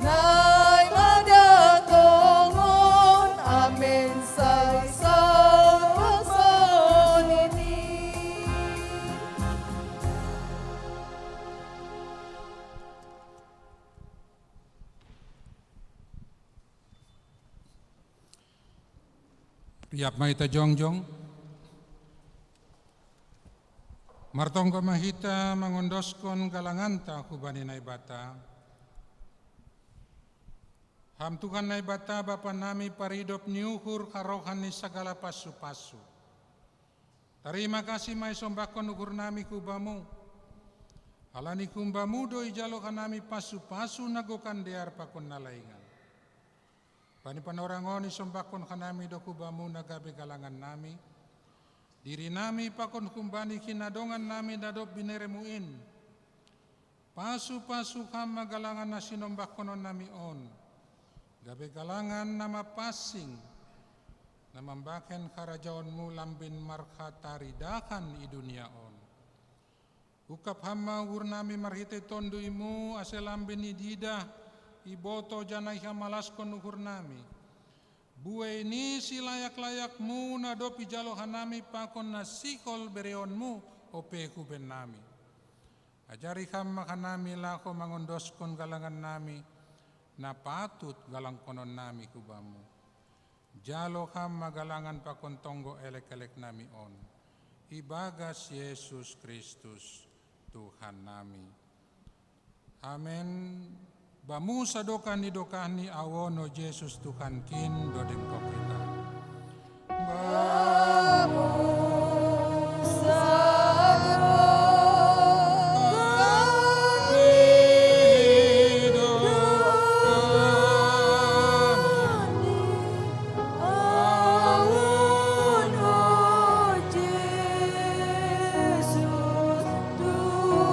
Nai mada tongon amen sai salvation ini. Riap ma hita jongjong. Martonggo ma hita mangondoskon galanganta hubani Naibata. Ham Tuhan Naibata, Bapa nami, paridop ni uhur harohan ni sagala pasu-pasu. Tarima kasih ma isombahkon uhur nami hu Bamu. Halani hu Bamu do ijalo hanami pasu-pasu na gokan dear pakon na laingan. Bani panorang on isombahkon hanami do hu Bamu na gabe galangan nami, diri nami pakon humbani hinadongan nami na dob binereMu in. Pasu-pasu Ham ma galangan na sinombahkonon nami on, gabe galangan na mapansing, na mambahen harajaonMu lambin marhataridahan i dunia on. Ungkap Ham ma uhur nami marhitei TonduyMu, ase lambin ididah, ibotoh janah ihamalaskon uhur nami. Buei ni silayak-layakMu na dob ijalo hanami pakon na sihol bereonMu ope hu bennami. Ajari Ham ma hanami laho mangondoskon galangan nami, na patut galangkonon nami hu Bamu. Jalo Ham ma galangan pakon tonggo elek-elek nami on. Ibagas Jesus Kristus, Tuhan nami. Amen. Bamu sadokah ni dokahni, ahu on, o Jesus Tuhankin, do dengkon hita. Bamu sadokah ni dokahni, ahu on, o Jesus Tuhanki.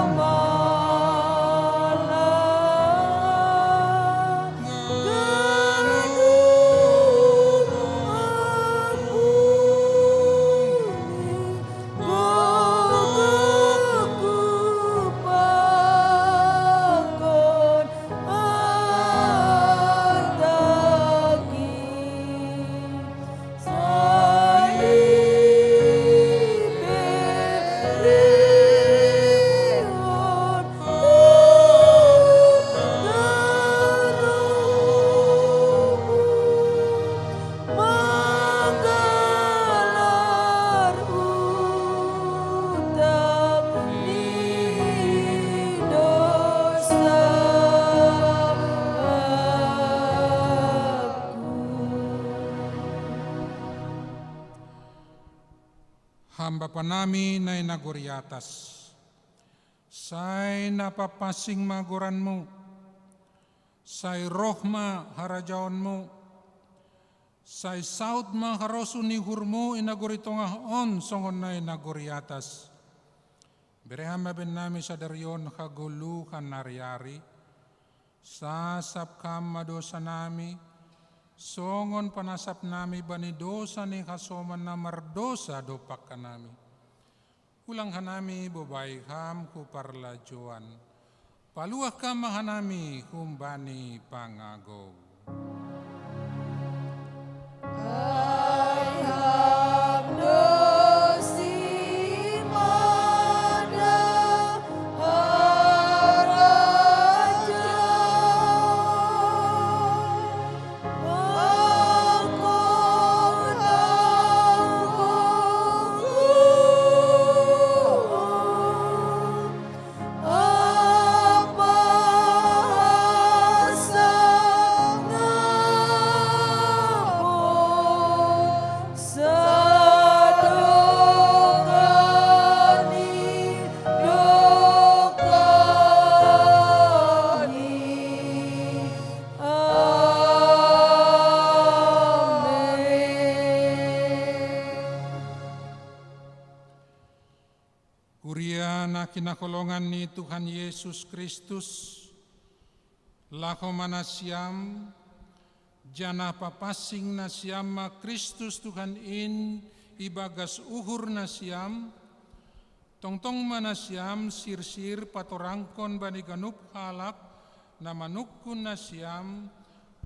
Amalah Bapa nami na i nagori atas, sai na papasing ma goranmu, sai roh ma harajaonmu, sai saut ma harosuh ni uhurmu i nagori tongah on songon na i nagori atas. Bere Ham ma bahen nami sadari on hagoluhan ari-ari. Sasap Ham ma dosa nami, songon panasap nami bani dosa ni hasoman na mardosa dompak hanami. Ulang hanami bobai Ham hu parlajouan. Paluah Ham ma hanami humbani pangagou. Kuria na hinaholongan ni Tuhan Jesus Kristus, laho ma nasiam, janah papasing nasiam ma Kristus Tuhan in ibagas uhur nasiam, tongtong ma nasiam sirsir patorangkon bani ganup halak na manungkun nasiam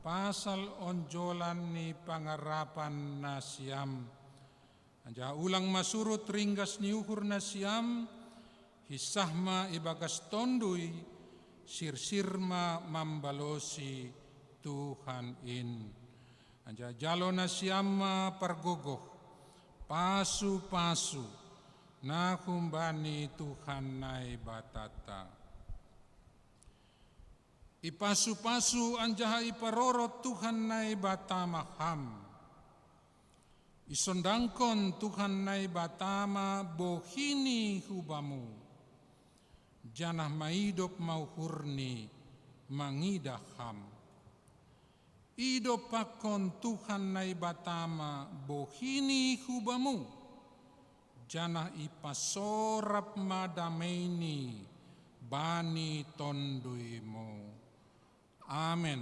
pasal onjolan ni pangarapan nasiam. Anjaha ulang ma surut ringgas ni uhur nasiam, hinsah ma ibagas Tonduy, sirsir ma mambalosi Tuhan in. Anjaha jalo nasiam ma pargogoh, pasu-pasu, na humbani Tuhan Naibatanta. Ipasu-pasu anjaha iparorot Tuhan Naibata ma ham. Isondangkon Tuhan Naibata ma bohini hu bamu, janah maidop ma uhurni mangidah ham. Idompakkon Tuhan Naibata ma bohini hu bamu, janah ipasorap ma dameini bani tonduymu. Amen.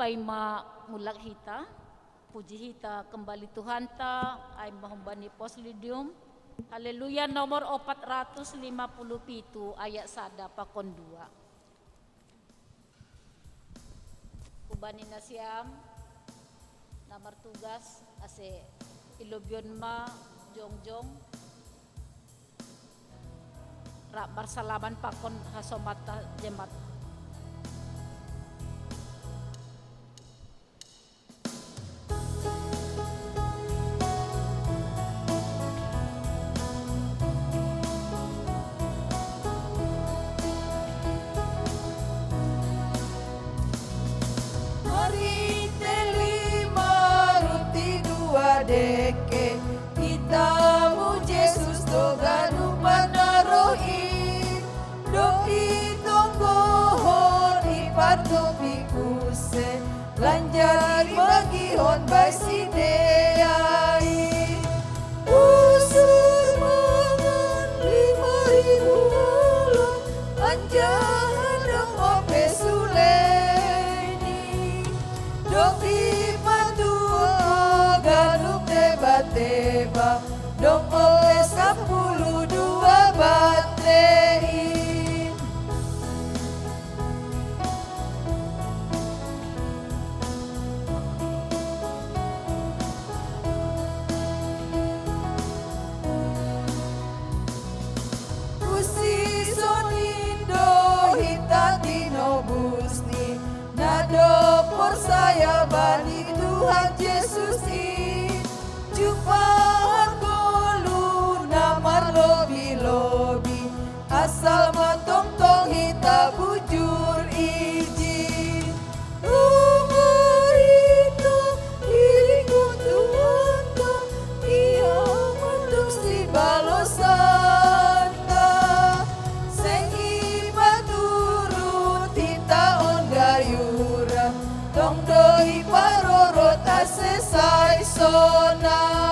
Paima mulak hita, puji hita kembali Tuhanta, ai ma humbani Postludium. Haleluya nomor opat ratus lima puluh pitu ayat sada pakon dua. Hubani nasiam na martugas ase ilobihon ma jongjong rap marsalaman pakon hasomanta jemaat. Marhite lima ruti dua dengke, itamu Jesus do ganup na roh i, dob itonggohon ipartopi use, lanjar ibagihon bani sidea i. Usur mangan lima ribu olo, anjaha dob ope suleni, dob ipatuhon ganup teba-teba, dob ope sampulu dua bante i. ni, nado porsaya bani Tuhan Yesus i, jumpa hakolu na marlobi-lobi, asal ma tongtong hita bujur ijin. Uma hita iringkot Tuhanta, Ia mandok si balosanta. Seng i manurut hita on gayuran, tong do i parorot ase sai sonang.